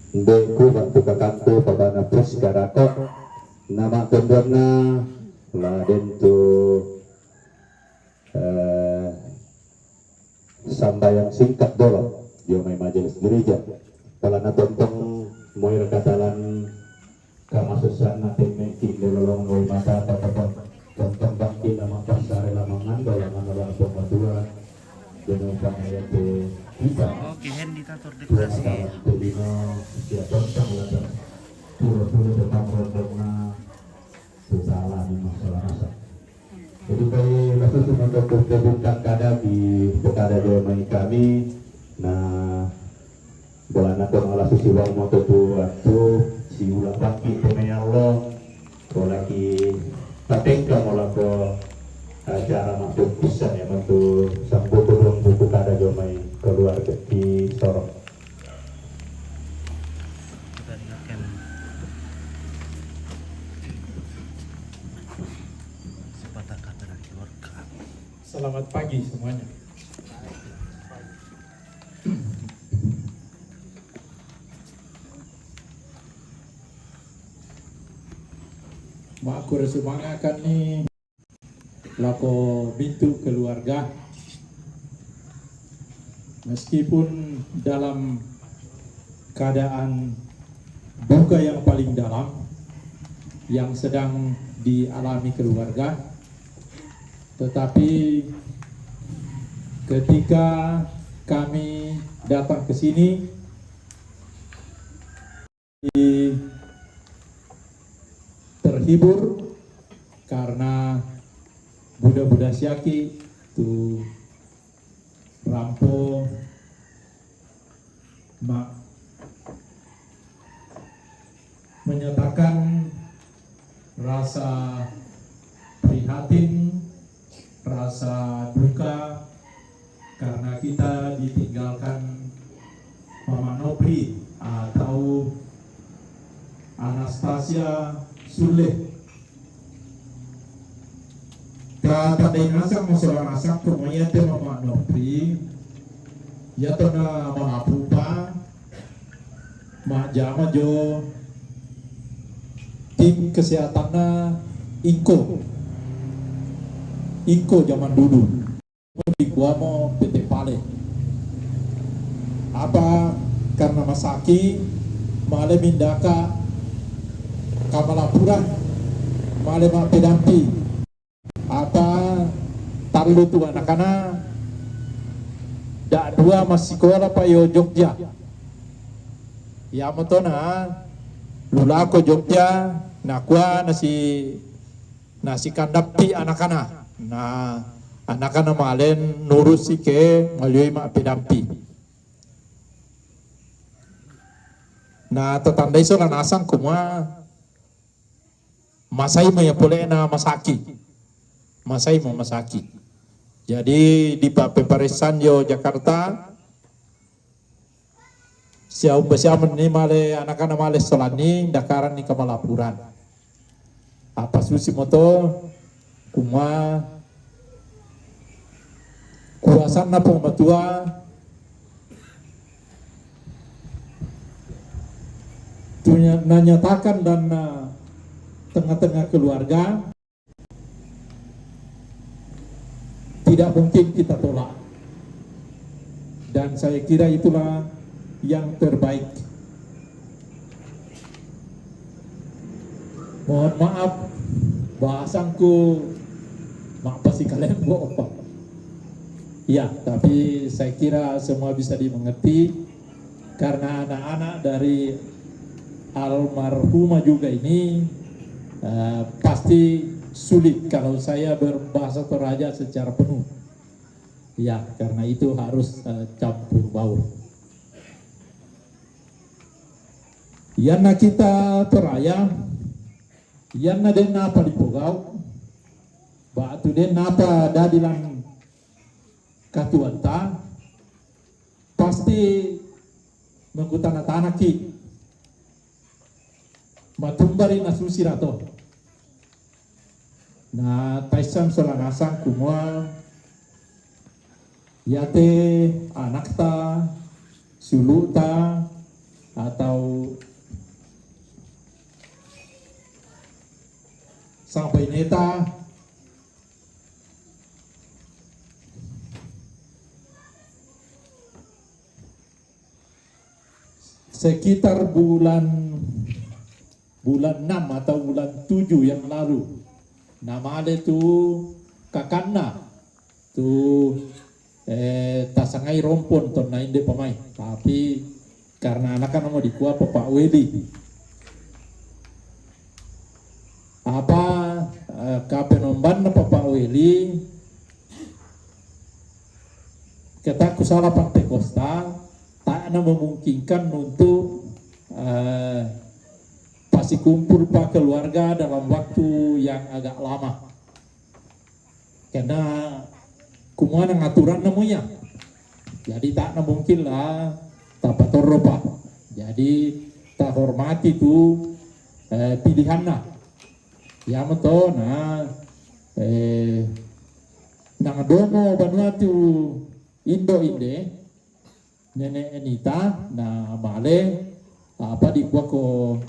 Ndeku ba'tu kakangku pabana Priska Dako, nama tondonna la den tu, eh, sambayang singkat dolo jo mai majelis gereja. Pala na tontong moi rakatalan kamasusana temme ki lolong moi mata tapa tontong bangki nama pasare lamangan dolangan orang pematua. Dengan panayate kita. Oke, Hendy tator dekorasi. Tuhan akan tebino sia tontong lata. Pura-pura tetap rombongna. Salah ni masalah rasa. Jadi pai langsung cuma untuk kebun kada di kada jo mai kami. Nah, bolana ko malah susi wang moto tu waktu si ula baki pemain Allah. Ko lagi tatengka mola ko acara masuk pisan ya, bantu sambuto dong buku kada jo mai keluarga di Sorong. Kita dengarkan sepatah kata dari keluarga. Selamat pagi semuanya. Makkuro sumangakanni lako mintu keluarga, meskipun dalam keadaan duka yang paling dalam yang sedang dialami keluarga, tetapi ketika kami datang ke sini, terhibur karena buda-buda siaki tu rampo ma-, menyatakan rasa prihatin, rasa duka karena kita ditinggalkan Mama Nopri atau Anastasia Sule. Tatandai nasang masola nasang ko mai iate Mama Nopri, iatona malapupa majjama jo tim kesehatanna Ingko. Ingko zaman dulu. Dikuamo P T Pale. Apa karena masaki, male mindaka kamalapuran, male mappedampi. Apa tallu tu anakana, da dua massikola pa yo Jogja. Iamotona lulako Jogja, nakua nasi, nasikandappi anakana. Na anakana malen nurusi ke malioi mappedampi. Na tatandai sola nasang kumua masai mo ya polena masaki. Masai mo masaki. Jadi di pa-, peparesan yo Jakarta, siaumba siamen ni male anakana male solanni dakaran ni kamalapuran. Apa susi moto kumua kuasanna Puang Matua tunya-, nanyatakan dan na tengah-tengah keluarga tidak mungkin kita tolak. Dan saya kira itulah yang terbaik. Mohon maaf, bahasangku maaf pasti kalian bohong. Ya, tapi saya kira semua bisa dimengerti. Karena anak-anak dari almarhumah juga ini, eh, pasti sulit kalau saya berbahasa Toraja secara penuh. Ya, karena itu harus, eh, campur baur. Iyanna kita Toraya, Iyanna den napa dipogau', ba'tu den napa dadi lan katuoanta, pasti mengkutana-tanaki, matumbari nasusira to. Na taissan sola nasang kumua iate anakta, siulu'ta, atau sang baineta, sekitar bulan bulan enam atau bulan tujuh yang lalu, namale tu kakanna tu, eh, tasangai Rompon tonna inde pamai. Tapi karena anakna mo dikua Papa Weli. Apa, eh, kapenombanna Papa Weli, kataku sala Pantekosta, tak na memungkinkan untuk, eh, pasikumpul pa keluarga dalam waktu yang agak lama. Karena kumua nang aturanna mo iya. Jadi tak na mungkin lah tapatorro pa. Jadi tahormati tu, eh, pilihanna. Iyamoto na, eh, nang domo banua tu indo inde, nene' nita, na male, apa dikuako,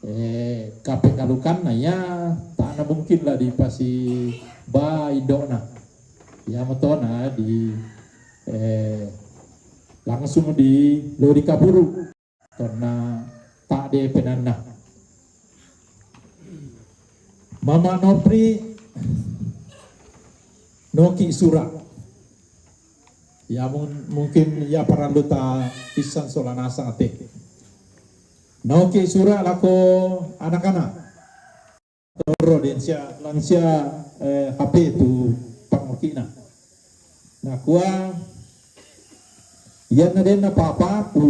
eh, kapegalukanna iya, tak na mungkin lah dipasiba indo'na. Iyamoto na di, eh, langsung di lao dikaburu. Tonna ta'de penanna. Mama Nopri, noki sura'. Ya, mung-, mungkin ya parallu ta issan sola nasang te. Noki sura' lako anak-anak. Torro den sia, lan sia, eh, H P tu pangoki'na. Nakua, iyanna den na papa ku,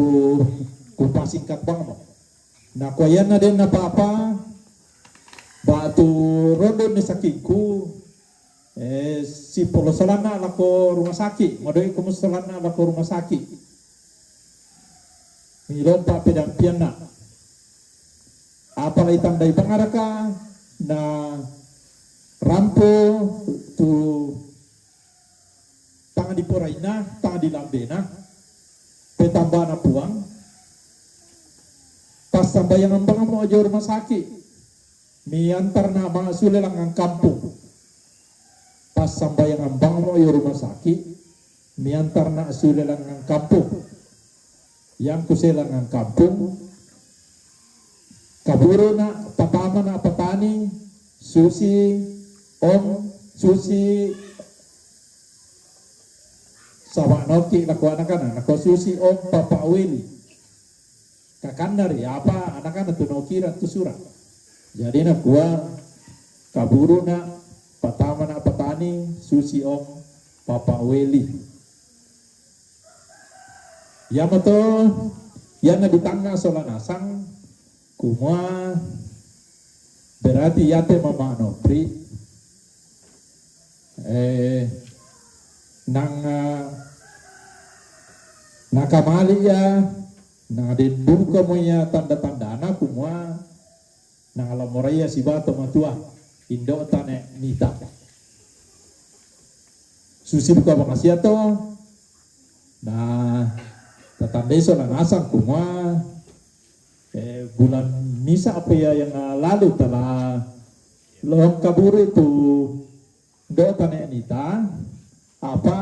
ku pasingkat bangmo. Nakua iyanna den na papa, ba'tu rondo ni sakingku, eh, sipolo solanna lako rumah sakit, modoi komu solanna lako rumah sakit. Milompa pedampianna. Apalai tandai bangaraka na rampo tu tang diporaina, tang dilambena, petambana Puang, passambayangan bangmo jo rumah sakit, miantarna masule langngan kampung. Passambayangan bangmo jo rumah sakit, miantarna sule langngan kampung. Yang kusule langngan kampung, kaburuna, patamana patani, Susi, Om, Susi, saba' noki lako anak-anak, nakua Susi, Om, Papa Weli. Kakanna ri apa anak-anak tu nokira tu sura'. Jadi nakua kaburuna, patamana patani, Susi, Om, Papa Weli. Iyamoto, iyanna ditangnga sola nasang, kumua berarti iate Mama Nopri, eh, nang, eh, nakamali iya, nang den dukamo iya tanda-tandana, kumua nang la morai iya siba to matua, indo'ta ne' nita. Susi duka bangsia to, na tatandai sola nasang kumua, eh, bulan misa apa iya yang lalu tala lao kaburu tu indo'ta ne' nita, apa,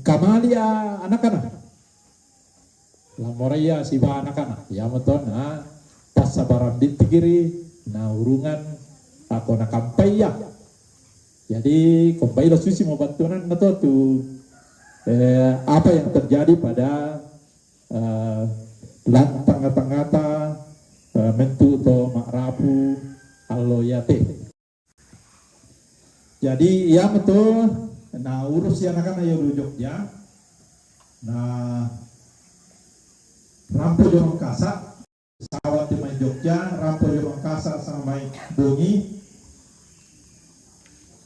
kamali iya anak-anak. La morai iya siba anak-anak, iyamoto na passabarang bittikiri na urungan ako nakampai iya. Jadi, kombai la Susi mo battuananna to tu, eh, apa yang terjadi pada, eh, lan tangnga-tangngata, eh, mentu to ma'rapu allo iate. Jadi, iyamoto na urus iya anak-anak iya ri Jogja, na rampo jo Mangkasa, Awal ti mai Jogja, rampo jo Makassar sama mai Bongi.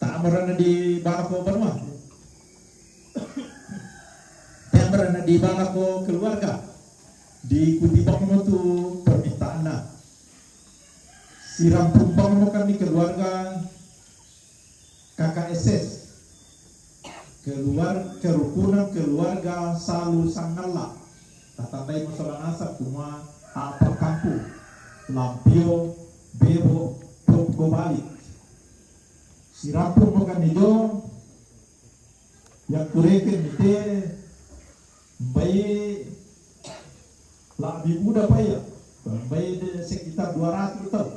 Ta'mora na di bala ko banua. Ta'mora na di bala ko keluarga. Diikuti bang mo tu permintaanna. Sirampung bang mo kan di keluarga K K S S. Keluar, kerukunan keluarga Salu Sangalla. Tatandai mo sola nasang kumua apa kampung. Lampio, Bebo, Pokko Balik. Sirampung mo kan ijo, yang kureken ni te, mbai lebbi muda pa iya, mbai de sekitar dua ratus tahun.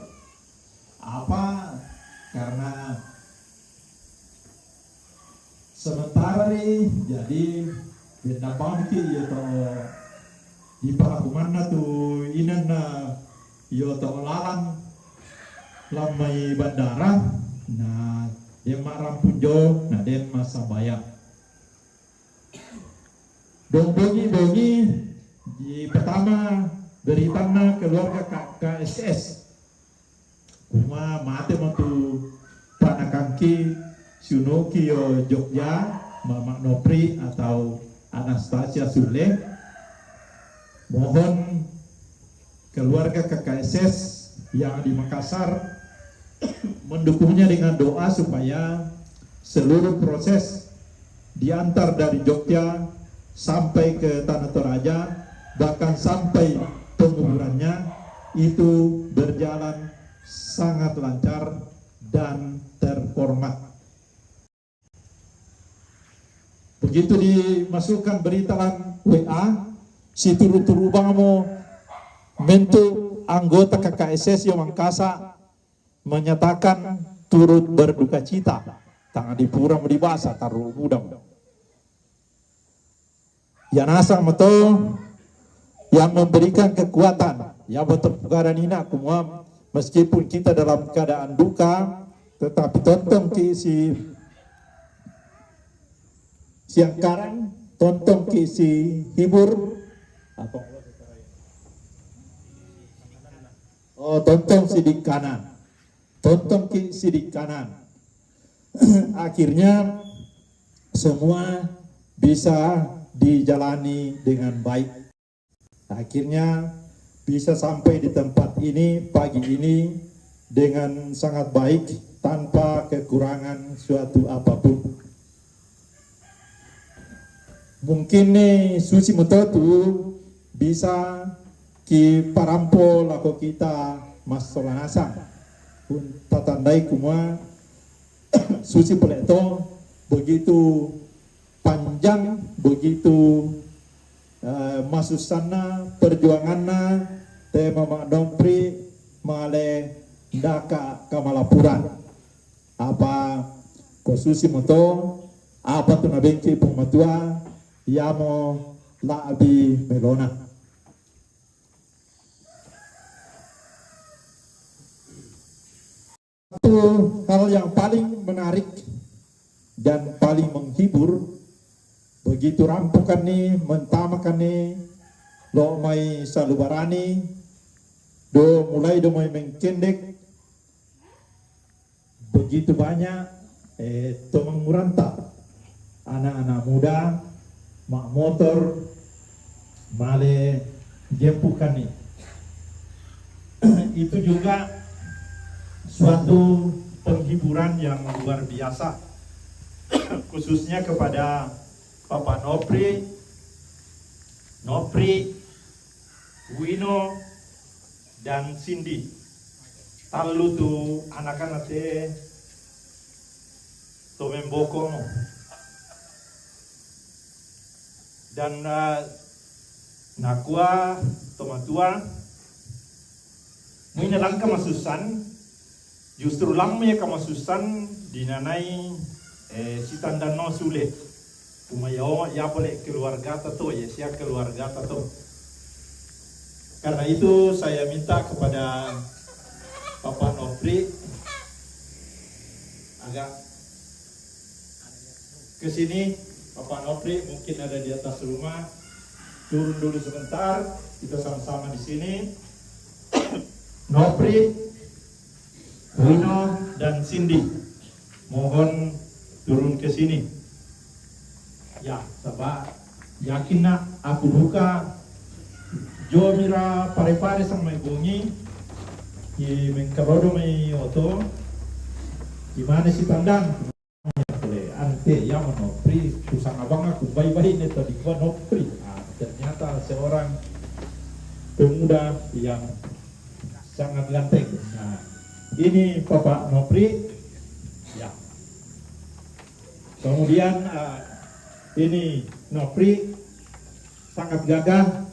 Apa? Karena sementara ni, jadi benda bangki iya to di pahakumanna tu inanna iyo to lalang lammai bandara, na den marampung jo, na den massabaya. Dong bongi-bongi di pertama beritanna keluarga K K S S. Kumua mate mo tu panakangki siunoki yo Jogja, Mama Nopri atau Anastasia Sule. Mohon keluarga K K S S yang di Makassar mendukungnya dengan doa supaya seluruh proses diantar dari Jogja sampai ke Tanah Toraja, bahkan sampai penguburannya itu berjalan sangat lancar dan terhormat. Begitu dimasukkan berita lan W A, situru-turu bang mo mentu anggota K K S S yo Mangkasa menyatakan turut berduka cita. Tang di pura mo dibasa, taru budang. Ya nasang mo to yang memberikan kekuatan. Ya betul, kada nina kumua, meskipun kita dalam keadaan duka, tetapi tontong ki si siangkaran, tontong ki si hibur, atau oh, tontong si dikanan, tontong ki si dikanan. Akhirnya semua bisa dijalani dengan baik. Akhirnya bisa sampai di tempat ini pagi ini dengan sangat baik tanpa kekurangan suatu apapun. Mungkin ni susi mo to tu bisa ki parampo lako kita massola nasang. Pun tatandai kumua susi pole to begitu panjang, begitu eh, masussanna perjuanganna te Mama Nopri male ndaka kamalapuran. Apa ko susi mo to, apa tu nabengki Puang Matua, yamo labi melona. Satu hal yang paling menarik dan paling menghibur, begitu rampukan ni, mentamakan ni, lo mai salubarani, do mulai do mai mengkendek, begitu banyak eh, to manguranta, anak-anak muda, mak motor, male jempukan ni. Itu juga suatu penghiburan yang luar biasa, khususnya kepada Papa Nopri, Nopri, Wino, dan Cindy. Tallu tu anak-anak te to membokong. Dan uh, nakua to matua, muina langka masussan, justru lamme ka masussan dinanai eh, sitandanno sule. Cuma ya, ya pole keluarga ta to, ya sia keluarga ta to. Karena itu saya minta kepada Bapak Nopri agak ke sini. Bapak Nopri mungkin ada di atas rumah. Turun dulu sebentar, kita sama-sama di sini. Nopri, Wino, dan Cindy, mohon turun ke sini. Ya, sabab yakin na' aku duka, jo mira pare-pare sang mai bongi, i mengkarodo mai oto, i mane si tandang. Ante ya Nopri, kusang abang aku bai-bai ne tadi gua Nopri. Ah, ternyata seorang pemuda yang sangat ganteng. Nah, ini Bapak Nopri. Ya. Kemudian, ah, ini Nopri sangat gagah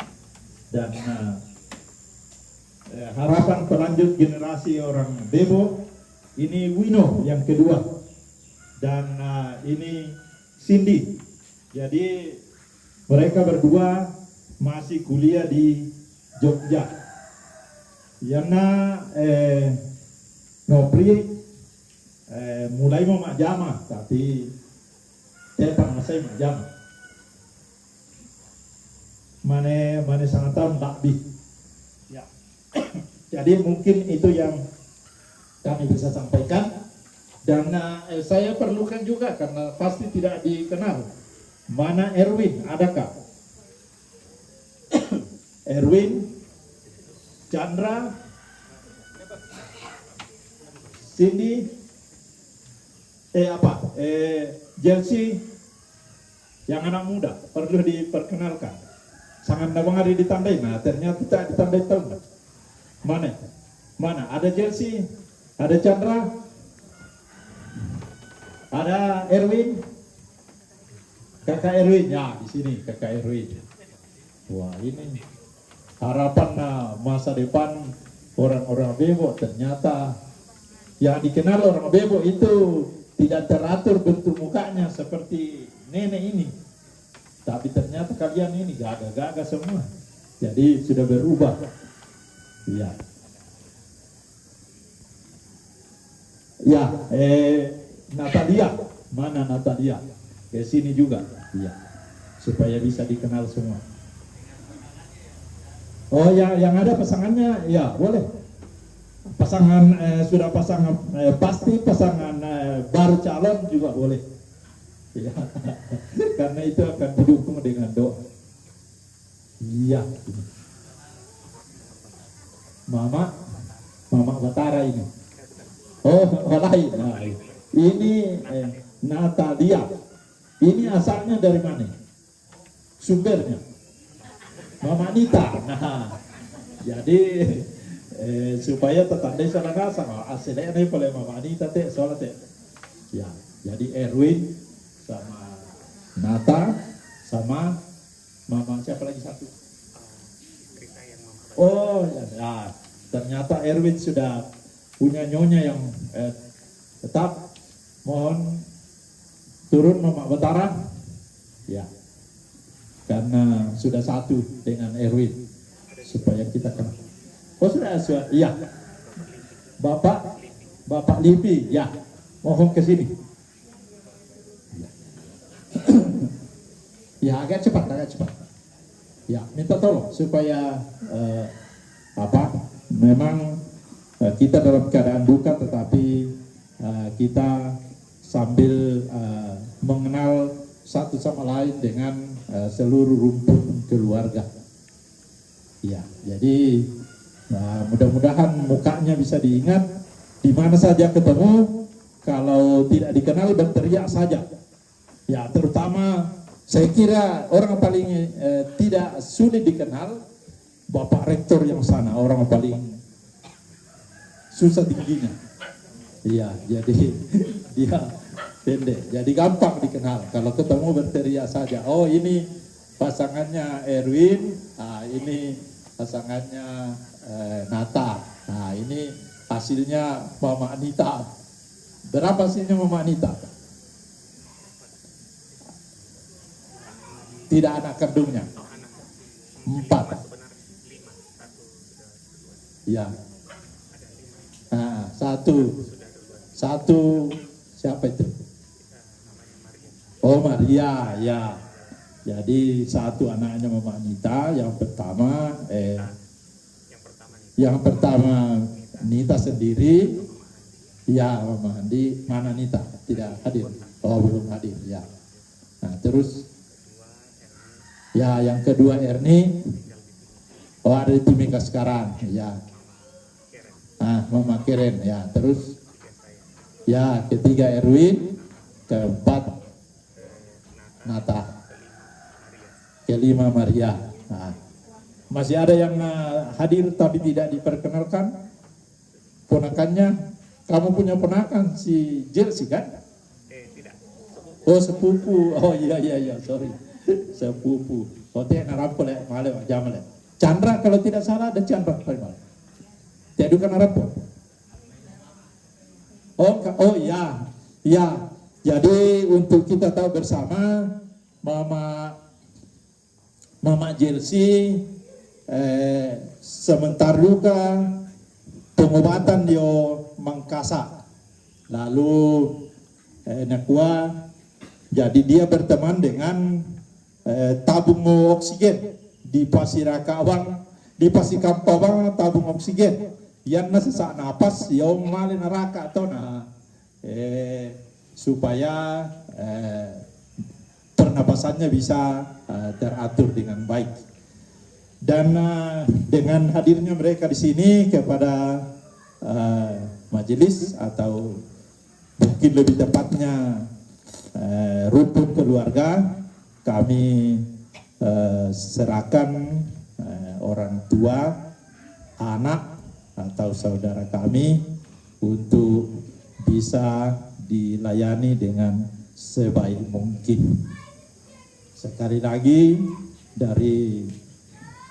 dan, ah, eh, harapan pelanjut generasi orang Bebo. Ini Wino yang kedua. Dan, ah, ini Cindy. Jadi, mereka berdua masih kuliah di Jogja. Yana, eh, Nopri, eh, mulai mau majama, tapi tetap masih majama. Mane, mane sangat tahun lebih. Ya. Jadi mungkin itu yang kami bisa sampaikan. Dan, eh, saya perlukan juga karena pasti tidak dikenal. Mana Erwin? Adakah? Erwin, Chandra, Cindy, eh, apa? Eh, Jelsi, yang anak muda perlu diperkenalkan. Sangat nabang ada ditandai, nah ternyata tak ditandai tahu nggak? Mana? Mana? Ada Jelsi, ada Chandra, ada Erwin, kakak Erwin, ya di sini kakak Erwin. Wah, ini harapan, nah, masa depan orang-orang Bebo. Ternyata yang dikenal orang Bebo itu tidak teratur bentuk mukanya seperti nenek ini. Tapi ternyata kalian ini gagah-gagah semua. Jadi sudah berubah. Iya. Ya, eh, Natalia. Mana Natalia? Ke sini juga. Iya. Supaya bisa dikenal semua. Oh ya, yang ada pasangannya, ya boleh. Pasangan, eh, sudah pasangan, eh, pasti pasangan, eh, baru calon juga boleh. Ya. Karena itu akan didukung dengan doa. Iya. Mama, Mama Batara ini. Oh, lain. Nah, ini, eh, Natalia. Ini asalnya dari mana? Sumbernya? Mama Nita. Nah, jadi, eh, supaya tetandai salah rasa, asalnya ini boleh Mama Nita te, soalnya te. Ya, jadi Erwin sama Nata sama Mama siapa lagi satu? Oh, ya, ya. Ternyata Erwin sudah punya nyonya yang, eh, tetap. Mohon turun Mama Batara. Ya. Karena sudah satu dengan Erwin. Supaya kita kenal. Oh, sudah, sudah. Iya. Bapak, Bapak Lipi, ya. Mohon ke sini. Ya, agak cepat, agak cepat. Ya, minta tolong supaya, eh, apa, memang, eh, kita dalam keadaan duka, tetapi, eh, kita sambil, eh, mengenal satu sama lain dengan, eh, seluruh rumpun keluarga. Ya, jadi, eh, mudah-mudahan mukanya bisa diingat, di mana saja ketemu, kalau tidak dikenal berteriak saja. Ya, terutama saya kira orang paling, eh, tidak sulit dikenal, Bapak Rektor yang sana, orang paling susah tingginya. Iya, jadi dia pendek, jadi gampang dikenal. Kalau ketemu berteriak saja, "Oh, ini pasangannya Erwin, ah, ini pasangannya, eh, Nata, nah, ini hasilnya Mama Anita." Berapa hasilnya Mama Anita? Tidak anak kandungnya. Empat. Ya. Nah, satu. Satu siapa itu? Oh, Maria, ya. Jadi satu anaknya Mama Anita, yang pertama, eh, Yang pertama Nita sendiri, ya, Mama Andi, mana Nita? Tidak hadir. Oh, belum hadir, ya. Nah, terus, ya, yang kedua Erni, oh, ada di Timika sekarang, ya. Ah, Mama Keren, ya. Terus, ya, ketiga Erwin, keempat Nata, kelima Maria. Nah, masih ada yang, eh, hadir tapi tidak diperkenalkan? Ponakannya, kamu punya ponakan si Jelsi, kan? Oh, sepupu. Oh, iya, iya, iya, sorry. Sepupu. Oh, te narampo le, male, jama le. Chandra, kalau tidak salah, ada Chandra, paling male. Te duka narampo. Oh, ka-, oh, iya. Iya. Jadi, untuk kita tahu bersama, Mama, Mama Jelsi, eh, sementara duka pengobatan yo Mangkasa. Lalu, eh, nakua, jadi dia berteman dengan, eh, tabung oksigen di Pasirakawang, di Pasikampawang tabung oksigen. Yang na sesak napas, yo male naraka to na, eh, supaya, eh, pernapasannya bisa, eh, teratur dengan baik. Dan, eh, dengan hadirnya mereka di sini, kepada, eh, majelis atau mungkin lebih tepatnya, eh, rumpun keluarga, kami, eh, serahkan, eh, orang tua, anak atau saudara kami untuk bisa dilayani dengan sebaik mungkin. Sekali lagi, dari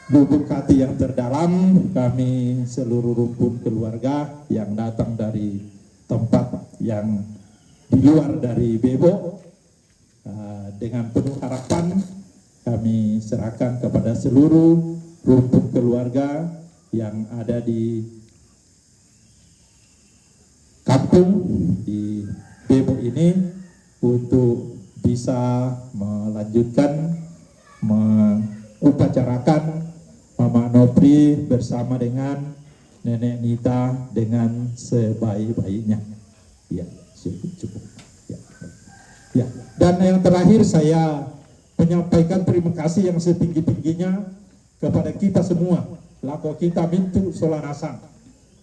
lubuk hati yang terdalam, kami seluruh rumpun keluarga yang datang dari tempat yang di luar dari Bebo, eh, dengan penuh harapan kami serahkan kepada seluruh rumpun keluarga yang ada di kampung di Bebo ini untuk bisa melanjutkan mengupacarakan Mama Nopri bersama dengan Nenek Nita dengan sebaik-baiknya. Ya, cukup, cukup. Ya. Ya, dan yang terakhir saya menyampaikan terima kasih yang setinggi-tingginya kepada kita semua, lako kita mintu sola nasang,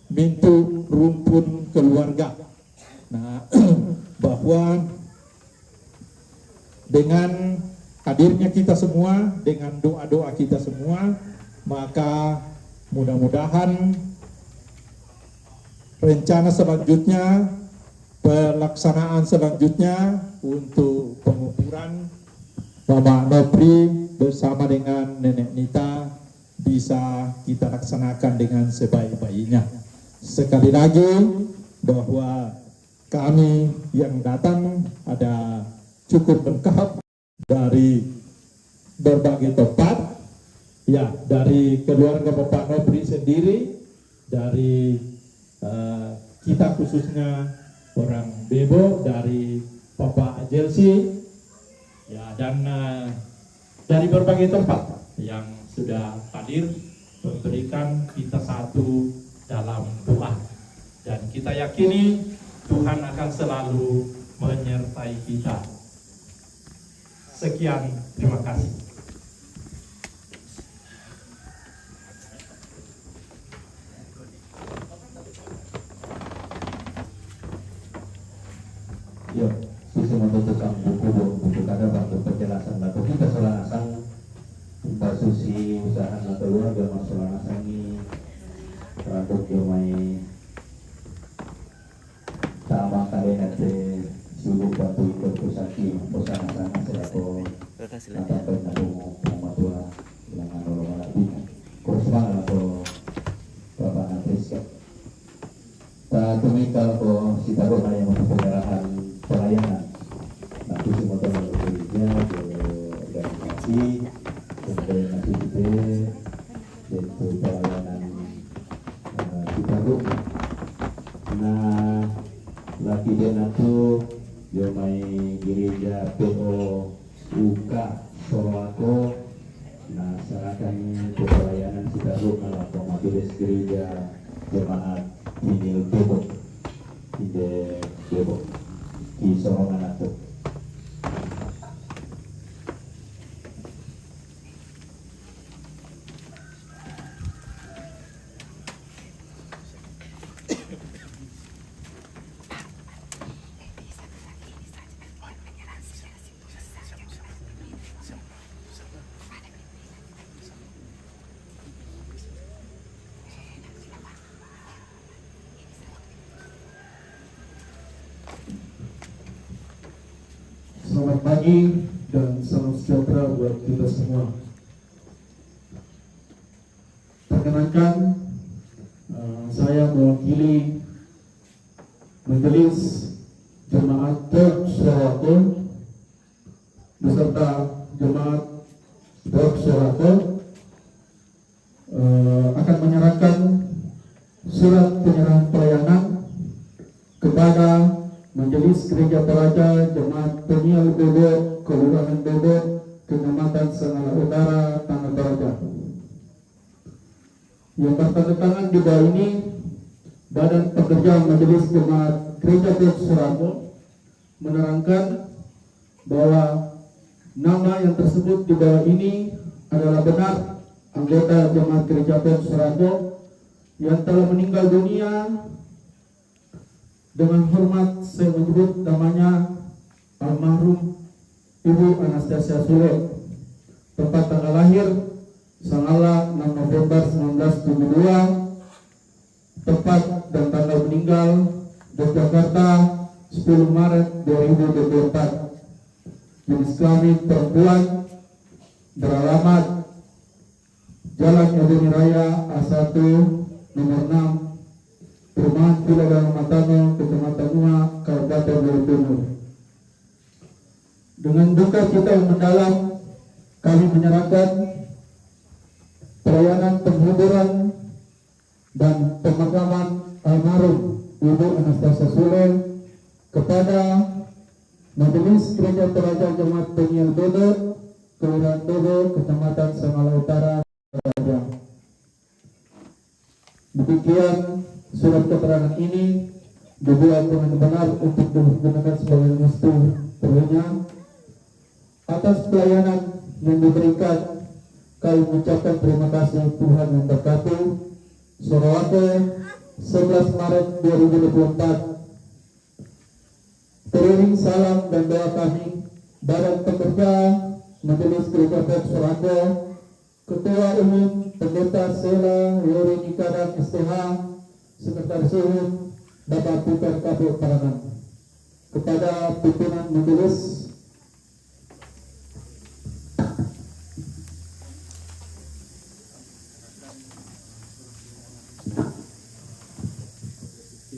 mintu rumpun keluarga. Nah, bahwa dengan hadirnya kita semua, dengan doa-doa kita semua, maka mudah-mudahan rencana selanjutnya, pelaksanaan selanjutnya untuk penguburan Mama Nopri bersama dengan Nenek Nita bisa kita laksanakan dengan sebaik-baiknya. Sekali lagi, bahwa kami yang datang ada cukup lengkap dari berbagai tempat, ya, dari keluarga Bapak Nopri sendiri, dari, eh, kita khususnya orang Bebo, dari Bapak Jelsi, ya, dan, eh, dari berbagai tempat yang sudah hadir memberikan kita satu dalam doa. Dan kita yakini Tuhan akan selalu menyertai kita. Sekian, terima kasih. Yo, sisi menutup buku, buku kada bantu penjelasan lagu kita sola nasang, basusi usaha na keluarga mas sola nasang ni, rambut yo mai sama kali nanti sibuk bantu ikut pusaki, usaha sana selaku Terima kasih, Lek. Mata pernah pematua dengan orang lebih. Kurus banget atau Bapak Natris ya. Tumikal ko si taruh na yang untuk penyerahan pelayanan. Nah, itu semua teman gereja, ke organisasi, kemudian masih kita, yaitu pelayanan, eh, si taruh. Nah, laki dia nantu, yo mai gereja P O U K Sorowako, nah, serahkan pelayanan si taruh kalau Majelis Gereja Jemaat Peniel Depok, Peniel Depok, di Sorongan Aceh. Selamat pagi dan salam sejahtera buat kita semua. Perkenankan, eh, saya mewakili Majelis Jemaat Pok Sorako beserta Jemaat Pok Sorako, eh, akan menyerahkan surat penyerahan pelayanan kepada Majelis Gereja Toraja Jemaat Peniel Bebek, Kelurahan Bebek, Kecamatan Sangala Utara, Tanah Toraja. Yang bertanda tangan di bawah ini, Badan Pekerja Majelis Jemaat Gereja Pok Sorako, menerangkan bahwa nama yang tersebut di bawah ini adalah benar anggota Jemaat Gereja Pok Sorako yang telah meninggal dunia. Dengan hormat saya menyebut namanya almarhum Ibu Anastasia Sule. Tempat tanggal lahir, Sangala, enam November sembilan belas tujuh dua. Tempat dan tanggal meninggal, Yogyakarta, sepuluh Maret dua ribu dua puluh empat. Jenis kelamin perempuan, beralamat Jalan Ebony Raya A satu, nomor enam, Perumahan Villa Danau Matano, Kecamatan Mua, Kabupaten Luwu Timur. Dengan duka cita yang mendalam, kami menyerahkan pelayanan penghiburan dan pemakaman almarhum Ibu Anastasia Sule kepada Majelis Gereja Toraja Jemaat Peniel Bebek, Kelurahan Bebek, Kecamatan Sangala Utara, Toraja. Demikian surat keterangan ini dibuat dengan benar untuk digunakan sebagai bukti perlindungan. Atas pelayanan yang diberikan, kami mengucapkan terima kasih. Tuhan memberkati. Sorowake, sebelas Maret dua ribu dua puluh empat. Teriring salam dan doa kami, Badan Pekerja Majelis Gereja Pok Sorako, Ketua Umum Pendeta Sela Lori Nikadang S T H, Sekretaris Umum Bapak Peter Kabuk Parangan. Kepada pimpinan majelis.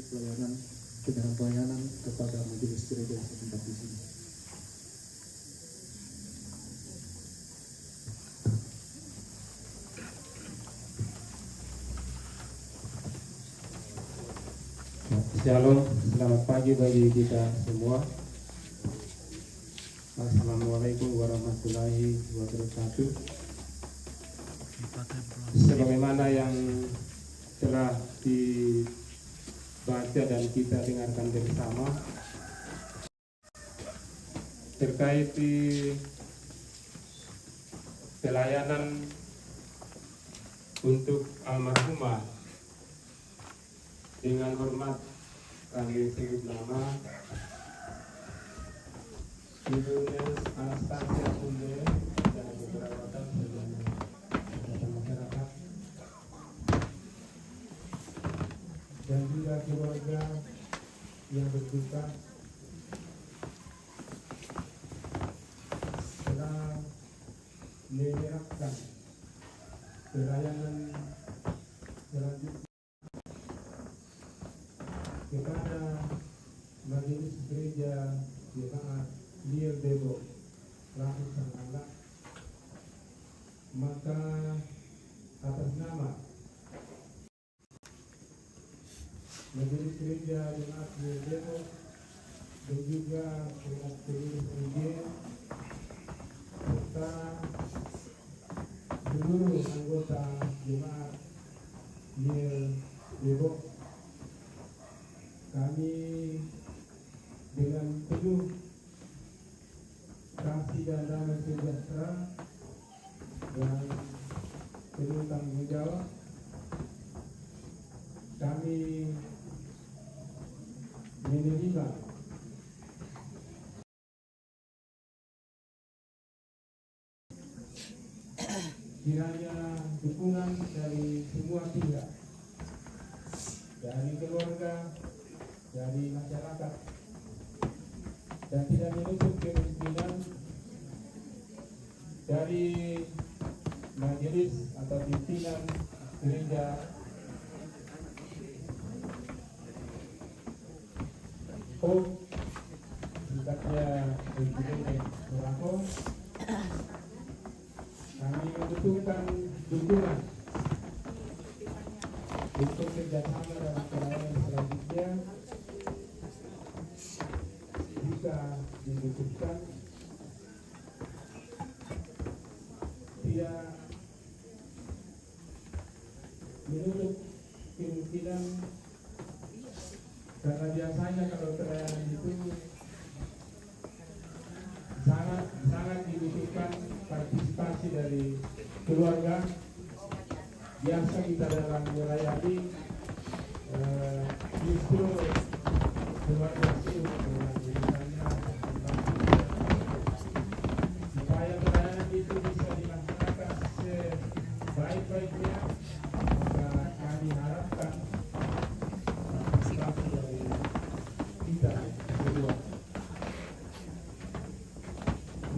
Pelayanan, penyerahan pelayanan kepada majelis gereja setempat di sini. Shalom, selamat pagi bagi kita semua. Assalamualaikum warahmatullahi wabarakatuh. Sebagaimana yang telah dibaca dan kita dengarkan bersama, terkait di pelayanan untuk almarhumah, dengan hormat kami sebut nama Ibu Nels Anastasia Sule dan beberapa rekan sebagai masyarakat dan juga keluarga yang berduka telah menyerahkan pelayanan selanjutnya kepada Majelis Gereja Jemaat Lier Debo, Lampung Sangala, maka atas nama Majelis Gereja Jemaat Lier Debo dan juga segenap pengurus P J serta seluruh anggota jemaat Hilir Depok, kami dengan penuh kasih dan damai sejahtera dan penuh tanggung jawab, kami menerima kiranya dukungan dari semua pihak, dari keluarga, dari masyarakat, dan tidak menutup kemungkinan dari majelis atau pimpinan gereja. Oh, sifatnya Presiden Surako, kami membutuhkan dukungan untuk kerjasama dalam pelayanan selanjutnya. Jika dibutuhkan, tidak menutup kemungkinan, karena biasanya kalau pelayanan itu sangat sangat dibutuhkan partisipasi dari keluarga. Biasa kita dalam melayani, eh, justru keluarga sibuk dengan urusannya, supaya pelayanan itu bisa dilaksanakan sebaik-baiknya. Maka kami harapkan partisipasi dari kita semua.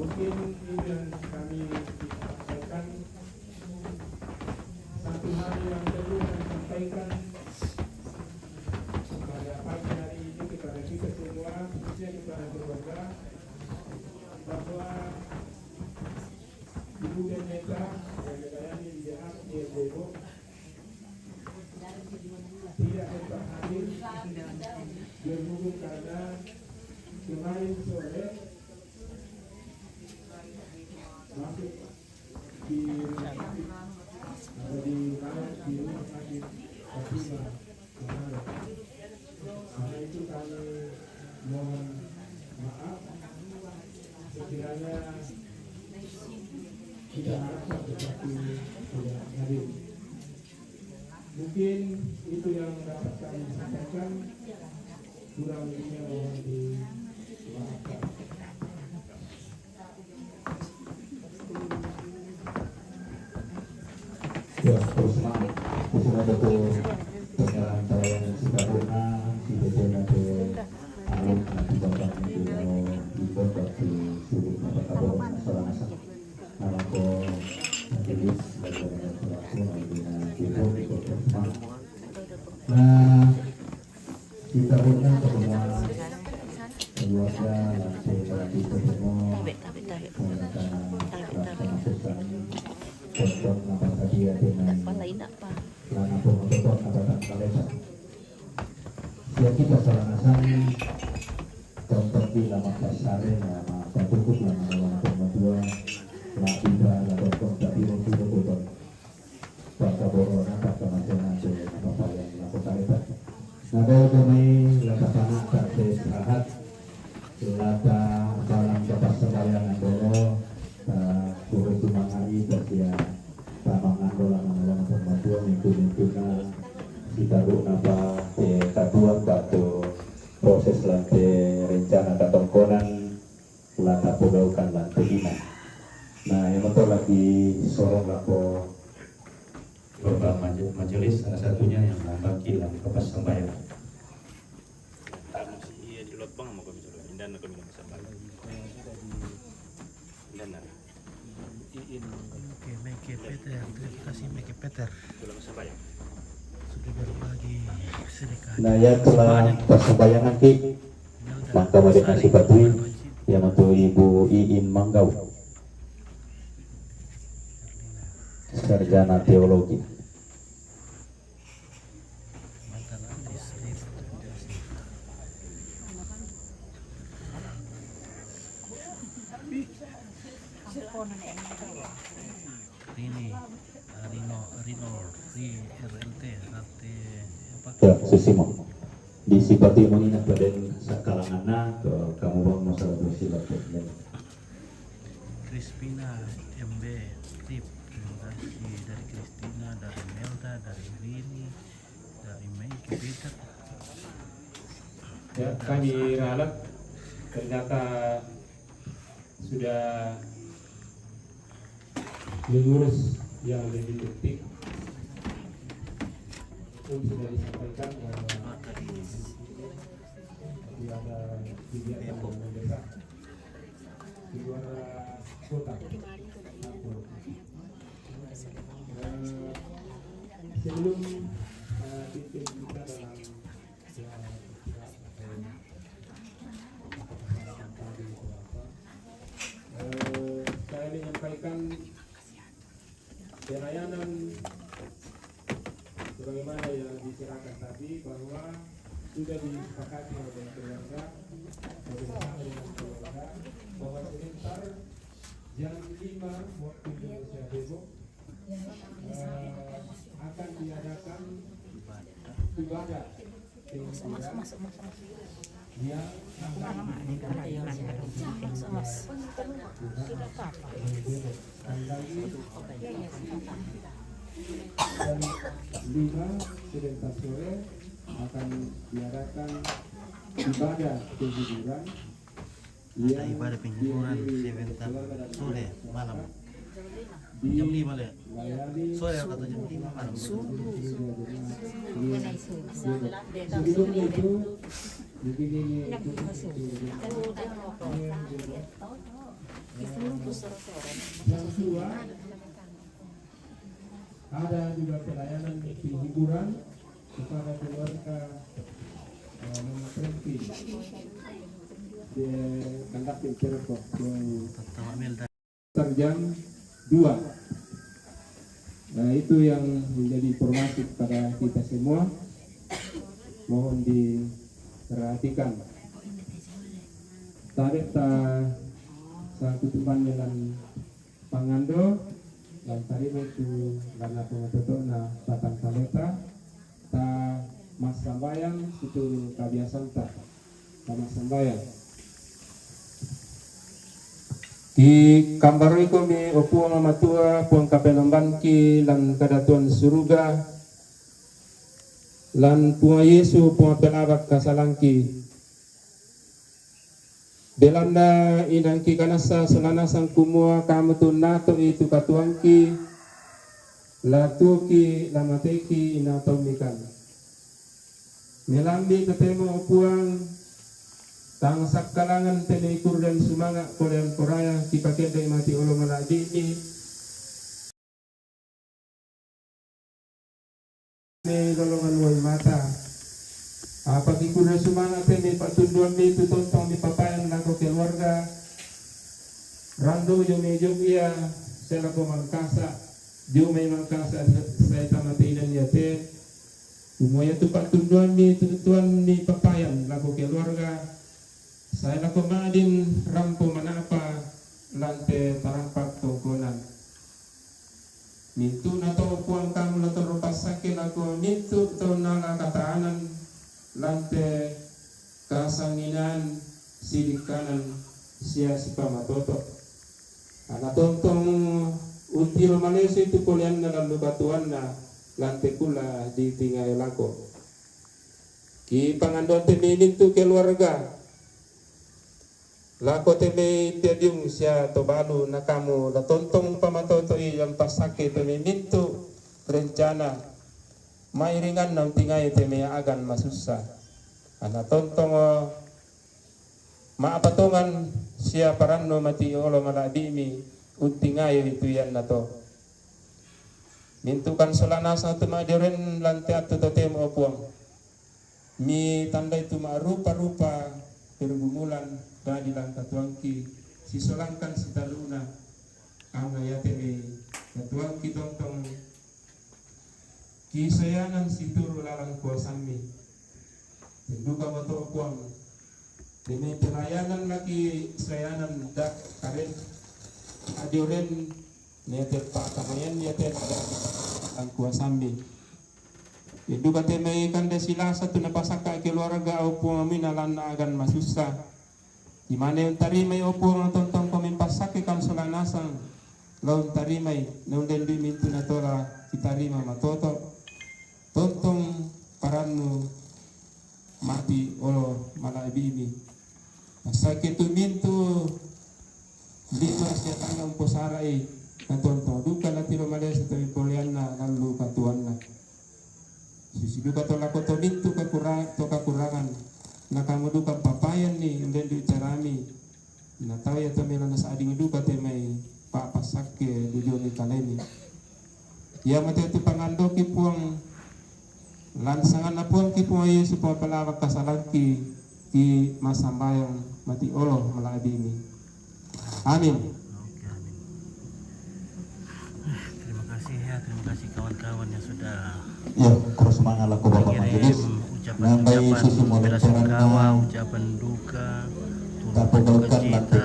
Mungkin itu yang kami sampaikan. Satu hal yang perlu kami sampaikan pada pagi hari ini kepada kita semua, khususnya kepada keluarga, bahwa Ibu Pendeta yang melayani di Depok tidak sempat hadir, berhubung karena kemarin sore masuk di rumah sakit, atau dirawat di rumah sakit Fatima Manado. Karena itu kami mohon maaf, sekiranya kita harapkan seperti tidak hadir. Mungkin itu yang dapat kami sampaikan. Kurang lebihnya mohon dimaafkan. Ya, terus mang, terus ada tuh penyerahan pelayanan si Kabuna, si Bebe nanti, anu, nanti bapak nanti mau ikut waktu suruh apa kabar masalah masak. Nah, kita punya pertemuan keluarga, nanti bagi pertemuan, tabe, tabe, tabe. Tabe, tabe. Contoh apa tadi ya dengan lana pemotong apa tak kalesa. Siap kita salah nasang, contoh di lama kasare, nama tak cukup lama lama pemotong, lama kita lama pemotong tapi untuk pemotong. Pagkaborona, pagkamasena, Jaya Napa Payang Napa Kareta. Nadai damai lata panak tak sehat, lata balang kapas sembayangan dolo, tak kurus sumangai, tak sia tamangan dola mangawan pembantuan minggu-mingguna, si tabu napa te katuan batu proses lante rencana katongkonan, lata pegaukan lante ina. Nah, yang motor lagi sorong lapo Bapak maje-, majelis salah satunya yang lambang kilang kapas sambayang. Iya, di lot bang mau kami coba. Indan kami nak sambayang. Indan nak. Oke, make Peter, terima kasih make Peter. Sudah sambayang. Sudah berbagi sedekah. Nah, ya telah persembayangan ki. Mangka made nasi patui, yang untuk Ibu Iin Manggau, sarjana teologi. Ini. Rino, Rino, Ri, R L T, R T, apa? Ya, Susimo. Di sipati mangina paden sakalanganna, ke kamu bang masalah bersih batuk. Crispina M B, Tip, terima kasih dari Christina, dari Melda, dari Rini, dari Mei, Peter. Ya, kami ralat ternyata sudah mengurus yang lebih penting. Pun sudah disampaikan bahwa di sini tidak ada kegiatan yang mendesak di luar kota. Eh, sebelum eh, pimpin kita dalam ya, ya, eh, saya menyampaikan pelayanan sebagaimana yang diserahkan tadi, bahwa sudah disepakati oleh keluarga, bersama dengan keluarga, bahwa sebentar jam lima waktu Indonesia Timur eh, akan diadakan ibadah Masuk, masuk, masuk, masuk, masuk. Masuk, masuk. Tidak apa-apa. Jam lima sebentar sore akan diadakan ibadah kejujuran. Ada ibadah penghiburan sebentar sore malam. Jam lima le. Sore atau jam lima malam. Subuh. Sebelum itu, mungkin ini ada juga pelayanan penghiburan kepada keluarga eh, Mama Prenti. Dia kandak yang terkop yang Tertawa Melda. Sekitar jam dua. Nah, itu yang menjadi informasi kepada kita semua. Mohon diperhatikan. Tarik ta satu teman dengan pangando dan tarima itu karena pengetoto na patang kaleta ta massambayang situ kabiasanta ta massambayang. Ki kambariko mi o Puang Matua, Puang kapenombanki lan kadatuan suruga, lan Puang Yesu Puang pelabak kasalangki. Belanna inangki kanassa sola nasang kumua kamu tu nato itu katuangki, la tuoki la mateki inatomikan. Melambi totemo o Puang, tang sakkalangan te mei kurdan sumanga' polean poraya kipakendek mati olo mala'bi'mi. Mei lolongan uai mata. Apa kikurre sumanga' te mei pa'tunduammi tu tontong mipapayan lako keluarga. Rando dio mei Jogja, sia lako Mangkasa, dio mai Mangkasa sae tama te inan iate. Kumua iatu pa'tunduammi tu tutuammi papayan lako keluarga, sae lako ma'din rampo mana'pa lan te tarampak tongkonan. Mintu'na to Puang kamu la torro passakke lako mintu' tau nala kataanan lan te kasanginaan sidikkanan sia sipamatoto'. Ana tontong untiro malesoi tu poleanna lan lukatuanna lan te kula ditingae lako. Ki pangandoan te mei mintu' keluarga lako te mei te biung sia to balu na kamu la tontong pamatoto'i lan passakke te mei mintu' rencana mairinganna untingae te mei a'gan masussa. Ana tontongo ma'patongan sia parannu mati olo mala'bi'mi untingae tu iannato. Mintu'kan sola nasang tu ma'dioren lan te attu totemo o Puang. Mitandai tu ma'rupa-rupa pergumulan dadi lan katuangki sisolangkan sitaluna, anna iate mei katuangki tontong kisaeanan situru lalan kuasammi. Tendukamo to Puang, te mei pelayanan laki saeanan da karen adioren Nete pa'tamayan yate angkuwasammi. Iduka te mai kande silasa tu napasakka keluarga au Puang mami na lanna agan masussa. Imane untarimai o Puang tontong komi passakke kam sola nasang, lao untarimai, na undendui mintu natola kitarima matoto. Tontong parannu mati olo mala'bi'mi. Passakke tu mintu lima sia tangnga umposara'i, natontong duka natiro malesa to mipoleanna lallu katuoanna. Susi duka to lako to mintu kakura-, to kakurangan, na kamu duka papayanni undendu carami, na tau ia to melo nasa'ding duka te mai pa'passakke dujoni kalemi. Iamo te tu pangandoki Puang, lan sanganna Puangki Puang Yesu, pamapalawa kasalangki, ki massambayang mati olo mala'bi'mi. Amin. Oke, amin. Terima kasih ya, terima kasih kawan-kawan yang sudah Ya, terus semangat lah, Bapak mengirim Majelis. Ucapan-ucapan bela sungkawa, ucapan duka, turut berduka cita.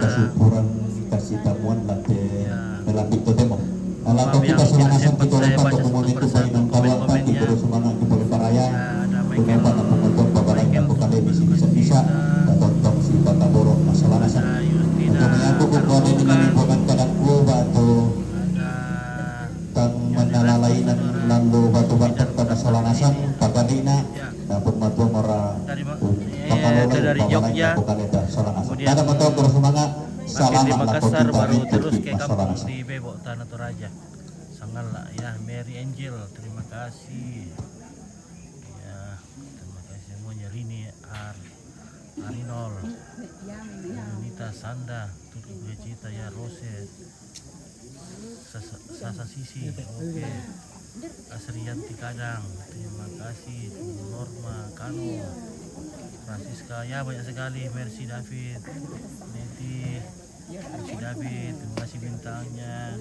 Kasih tamuan, lantai melambi totemo. Kalau kita sempat saya baca satu persatu komen-komennya. Terus semangat di Polda Raya. Ya, ada Michael, Michael, bisa-bisa. Ada Yustina, ada Luka, ada Tang manalalainang lallo batu bantang pada solanasang, pagarina, na pematuang ora dari, eh, dari Jogja. Kemudian makin di Makassar, baru terus ke kampung di Bebo, Tanah Toraja. Sangalla, ya, Mary Angel, terima kasih. Ya, terima kasih semuanya. Rini Ar-, Arinol, Nita Sanda, Tutu Cita, ya, Rose, Sasa, Sasa Sisi, oke. Asrianti Kadang, terima kasih. Norma Kano, Francisca, ya, banyak sekali. Mercy David, Neti, Mercy David, terima kasih bintangnya.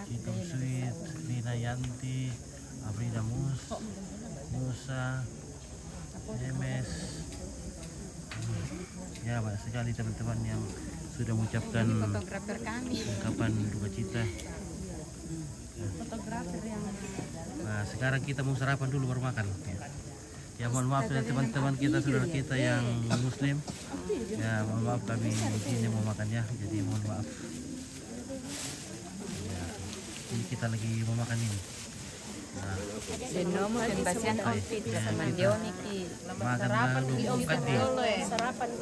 Citum Sweet, Rina Yanti, Afrida Mus-, Musa, Emes. Ya, banyak sekali teman-teman yang sudah mengucapkan ungkapan duka cita. Nah, sekarang kita mau sarapan dulu baru makan. Ya, mohon maaf ya teman-teman kita, saudara kita yang muslim. Ya, mohon maaf kami di sini mau makan ya. Jadi mohon maaf. Ya, ini kita lagi mau makan ini. Sen nomo sen basian ompit, samandioni ki. Makan lalu om kaddi.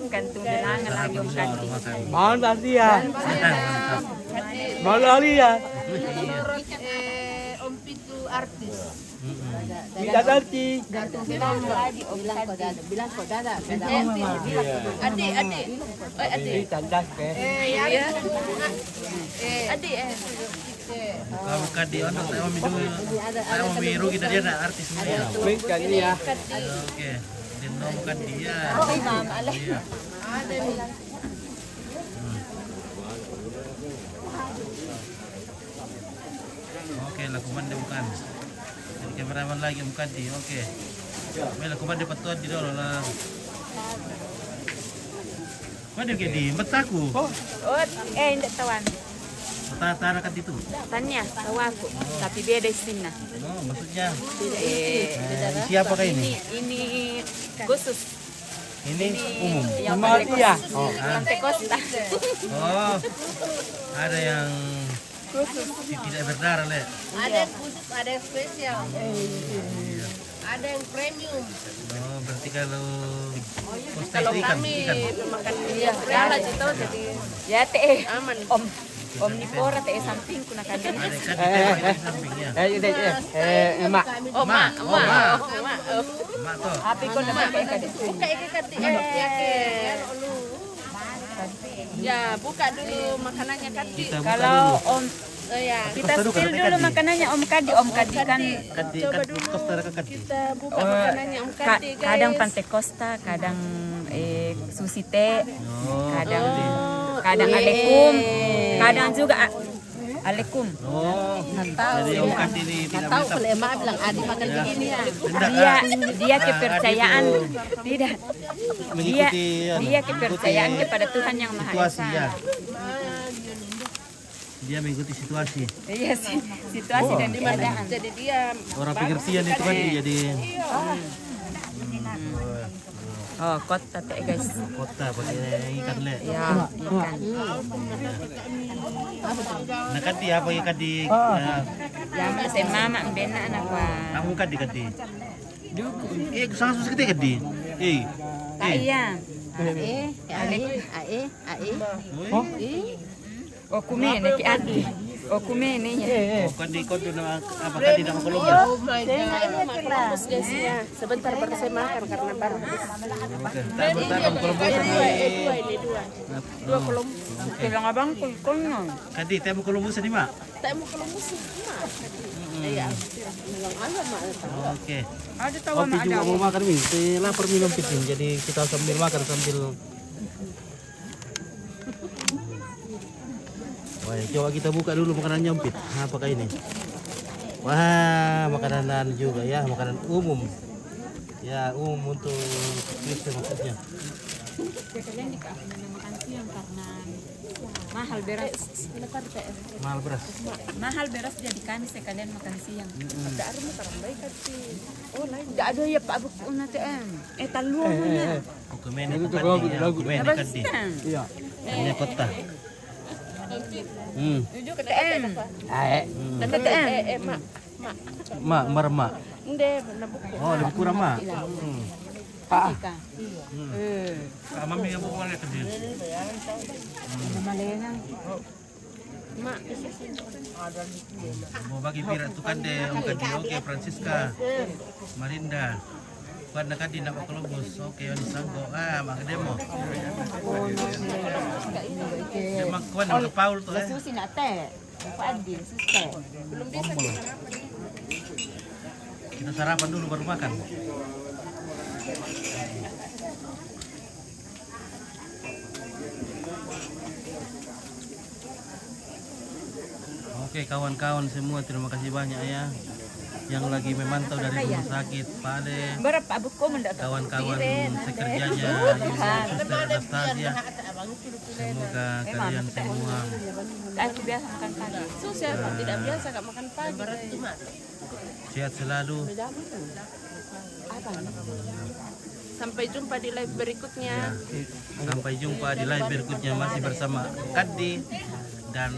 Kantung bilangan lagi om kaddi. Mau tadi ya. Mau lali ya. Menurut, eh, Om Pitu artis. Tidak artis. Kantung bilangan lagi om kaddi. Bilang ko dada, bilang ko dada. Adik, adik. Oh, adik. Tandas ke. Eh, ya. Eh, adik, eh. Buka-buka di ono, tahu mi dulu. Tahu mi rugi tadi ada artis ini ya. Bukan dia. Oke. Dia bukan dia. Iya. Oke, laku mandi bukan. Jadi kameramen lagi bukan di. Oke. Baik, laku mandi patuan di dulu lah. Waduh, kayak di mataku. Oh, eh, indak tawan. Tana kan itu. Tania, tawaku. Tapi beda isinna. Oh, maksudnya? Eh, siapa kah ini? Ini, ini khusus. Ini umum. Yang Pantai Costa. Oh, ada yang tidak berdarah, Le. Ada yang khusus, ada yang spesial. Iya. Ada yang premium. Oh, berarti kalau Costa itu ikan, kami ikan. Makan yang segala gitu, jadi ya, teh. Aman. Om, omnivora, teh, sampingku nak kandung. Ada ikan di samping ya. Eh, eh, eh, eh, Mak. Oh, Mak, Mak. Oh, Mak. Mak tuh. Api kau nak pakai ikan di sini. Buka ikan di, eh, ya, ke. Ya, buka dulu makanannya, Kak. Kalau Om, kita spill dulu makanannya Om Kaddi. Om Kaddi kan, coba dulu kita buka makanannya Om Kaddi, guys. Kadang Pantai Costa, kadang, eh, sushi teh, kadang, kadang alekum, kadang juga a-, alekum. Oh, jadi Om Kaddi ini tidak tahu kalau Emak bilang Adi makan begini ya. Dia, dia kepercayaan tidak. Dia, dia kepercayaan kepada Tuhan Yang Maha Esa. Dia mengikuti situasi. Iya sih, situasi dan keadaan. Jadi dia orang pengertian itu kan, jadi. Oh, kota teh, guys. Kota pakai ikan le. Ya, ikan. Nah, kan dia apa ya, kan di, ya. Ya, masih mama bena anak, Pak. Kamu kan di, kan di. Eh, susah susah kita, kan di. Eh. Iya. Ae, ae, ae, ae. Oi. Ih. Okumene ki adi. Okumene ya. Oh, kan di kodo na apa tadi nama Columbus? Oh my God. Columbus, guys, ya. Sebentar baru saya makan karena baru. Oke. Tak bertahan Columbus ini. Dua, eh, dua ini, dua. Dua Columbus. Oke. Bilang abang kulkon no. Kadi temu Columbus ini, Mak. Temu Columbus ini, Mak. Iya. Bilang aja, Mak. Oke. Ada tahu. Opi juga mau makan, Mi. Saya lapar minum picin. Jadi kita sambil makan sambil. Wah, coba kita buka dulu makanannya, Ompit. Apakah ini? Wah, makanan juga ya, makanan umum. Ya, umum untuk Kristen maksudnya. Sekalian dikasih makan siang karena mahal beras. Mahal beras. Mahal beras, jadi kami sekalian makan siang. Ada aroma karambay kasi. Oh, lain. Tidak ada ya, Pak Buk, una T M. Eh, talu na. Okumene ko kadi, okumene kadi. Iya. Ini kota. Hmm. Ae. Tante T M. Eh, eh, Mak. Mak, marma. Nde, na buku. Oh, lebih kurang, Mak. Hmm. Ah. Hmm. Kak, mami yang buku mana kadi? Hmm. Mak. Mau bagi pira tu kan de, Om Kadi. Oke, Francisca. Marinda. Kuan na kadi na Columbus. Oke, oni sanggo. Ah, mak demo. Memang kuan na Paul tu, eh. Susi na te. Lupa adi, susi te. Belum bisa kita sarapan. Kita sarapan dulu baru makan. Oke, kawan-kawan semua, terima kasih banyak ya, yang lagi memantau dari rumah sakit Pale. Berapa buku mendapat? Kawan-kawan sekerjanya, Ibu Suster Anastasia. Semoga kalian semua biasa makan pagi. Susah, tidak biasa, Kak, makan pagi. Sehat selalu. Sampai jumpa di live berikutnya. Ya, sampai jumpa di live berikutnya, masih bersama Kadi dan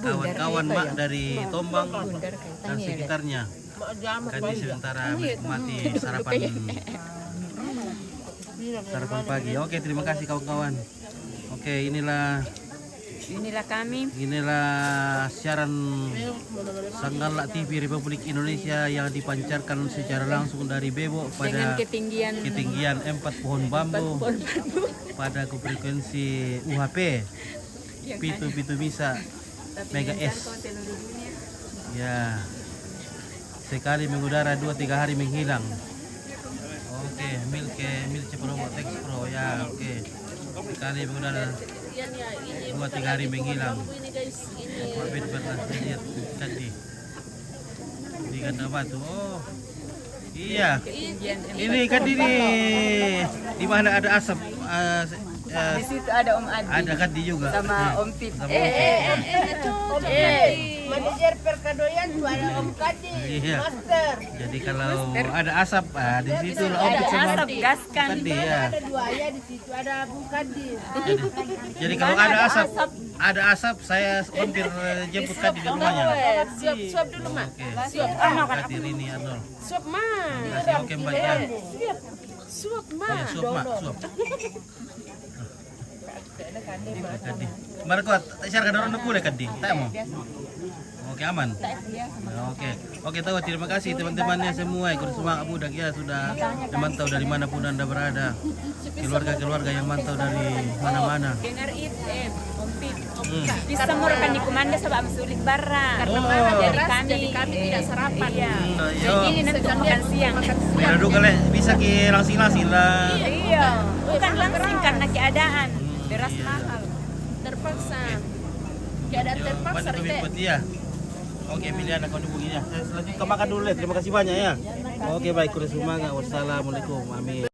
kawan-kawan, Mak, dari Tombang dan sekitarnya. Kadi sementara menikmati sarapan, sarapan pagi. Oke, terima kasih, kawan-kawan. Oke, inilah, inilah kami. Inilah siaran Sanggala T V Republik Indonesia yang dipancarkan secara langsung dari Bebo pada ketinggian, ketinggian empat pohon bambu, empat pohon bambu, pada frekuensi U H P pitu pitu misa megahertz. Ya. Sekali mengudara, dua tiga hari menghilang. Oke, Milke, Milce Pro, Tex Pro, ya, oke. Sekali mengudara, dua tiga hari menghilang. Covid pernah lihat tadi di Ganda Batu. Oh, iya. Ini kan ini di mana ada asap, eh, eh, di situ ada Om Adi. Ada Kadi juga. Sama Om Pit. Sama Om Pit. Eh, eh, eh, eh, itu. Manajer perkadoyan tu ada Om Kadi, iya. Master. Jadi kalau ada asap, ah, di situ lah Om Pit sama Kadi, ya. Ada dua ya di situ, ada Bung Kadi. Jadi, jadi kalau ada asap, ada asap, saya hampir, eh, jemput Kadi di rumahnya. Suap, suap dulu, Mak. Oke. Suap. Kadi Rini Arnold. Suap, Mak. Terima kasih. Oke, Mbak, ya. Suap, Mak. Iya, suap, Mak, suap. Kadi. Marco, share ka dorong na kule, Kadi. Tahu mo? Oke, aman. Oke. Oke, tahu, terima kasih teman-temannya semua. Ikut semangat budak ya, sudah memantau dari mana pun Anda berada. Keluarga-keluarga yang mantau dari mana-mana. Dengar it, eh, Om Pit. Hmm. Bisa murahkan di kumanda sebab sulit barang. Karena, oh, dari kami, jadi kami tidak sarapan. Iya. Hmm, iya. Jadi ini nanti makan siang. Kira dulu kali bisa ki langsing-langsing lah. Iya. Bukan langsing karena keadaan. Hmm, beras, iya, mahal. Terpaksa. Oke. Keadaan, iya, terpaksa, banyak Rite. Pemikut, iya. Oke, pilihan aku hubungi ya. Saya selanjutnya makan dulu, Le. Terima kasih banyak ya. Oke, baik, kurang semangat. Wassalamualaikum. Amin.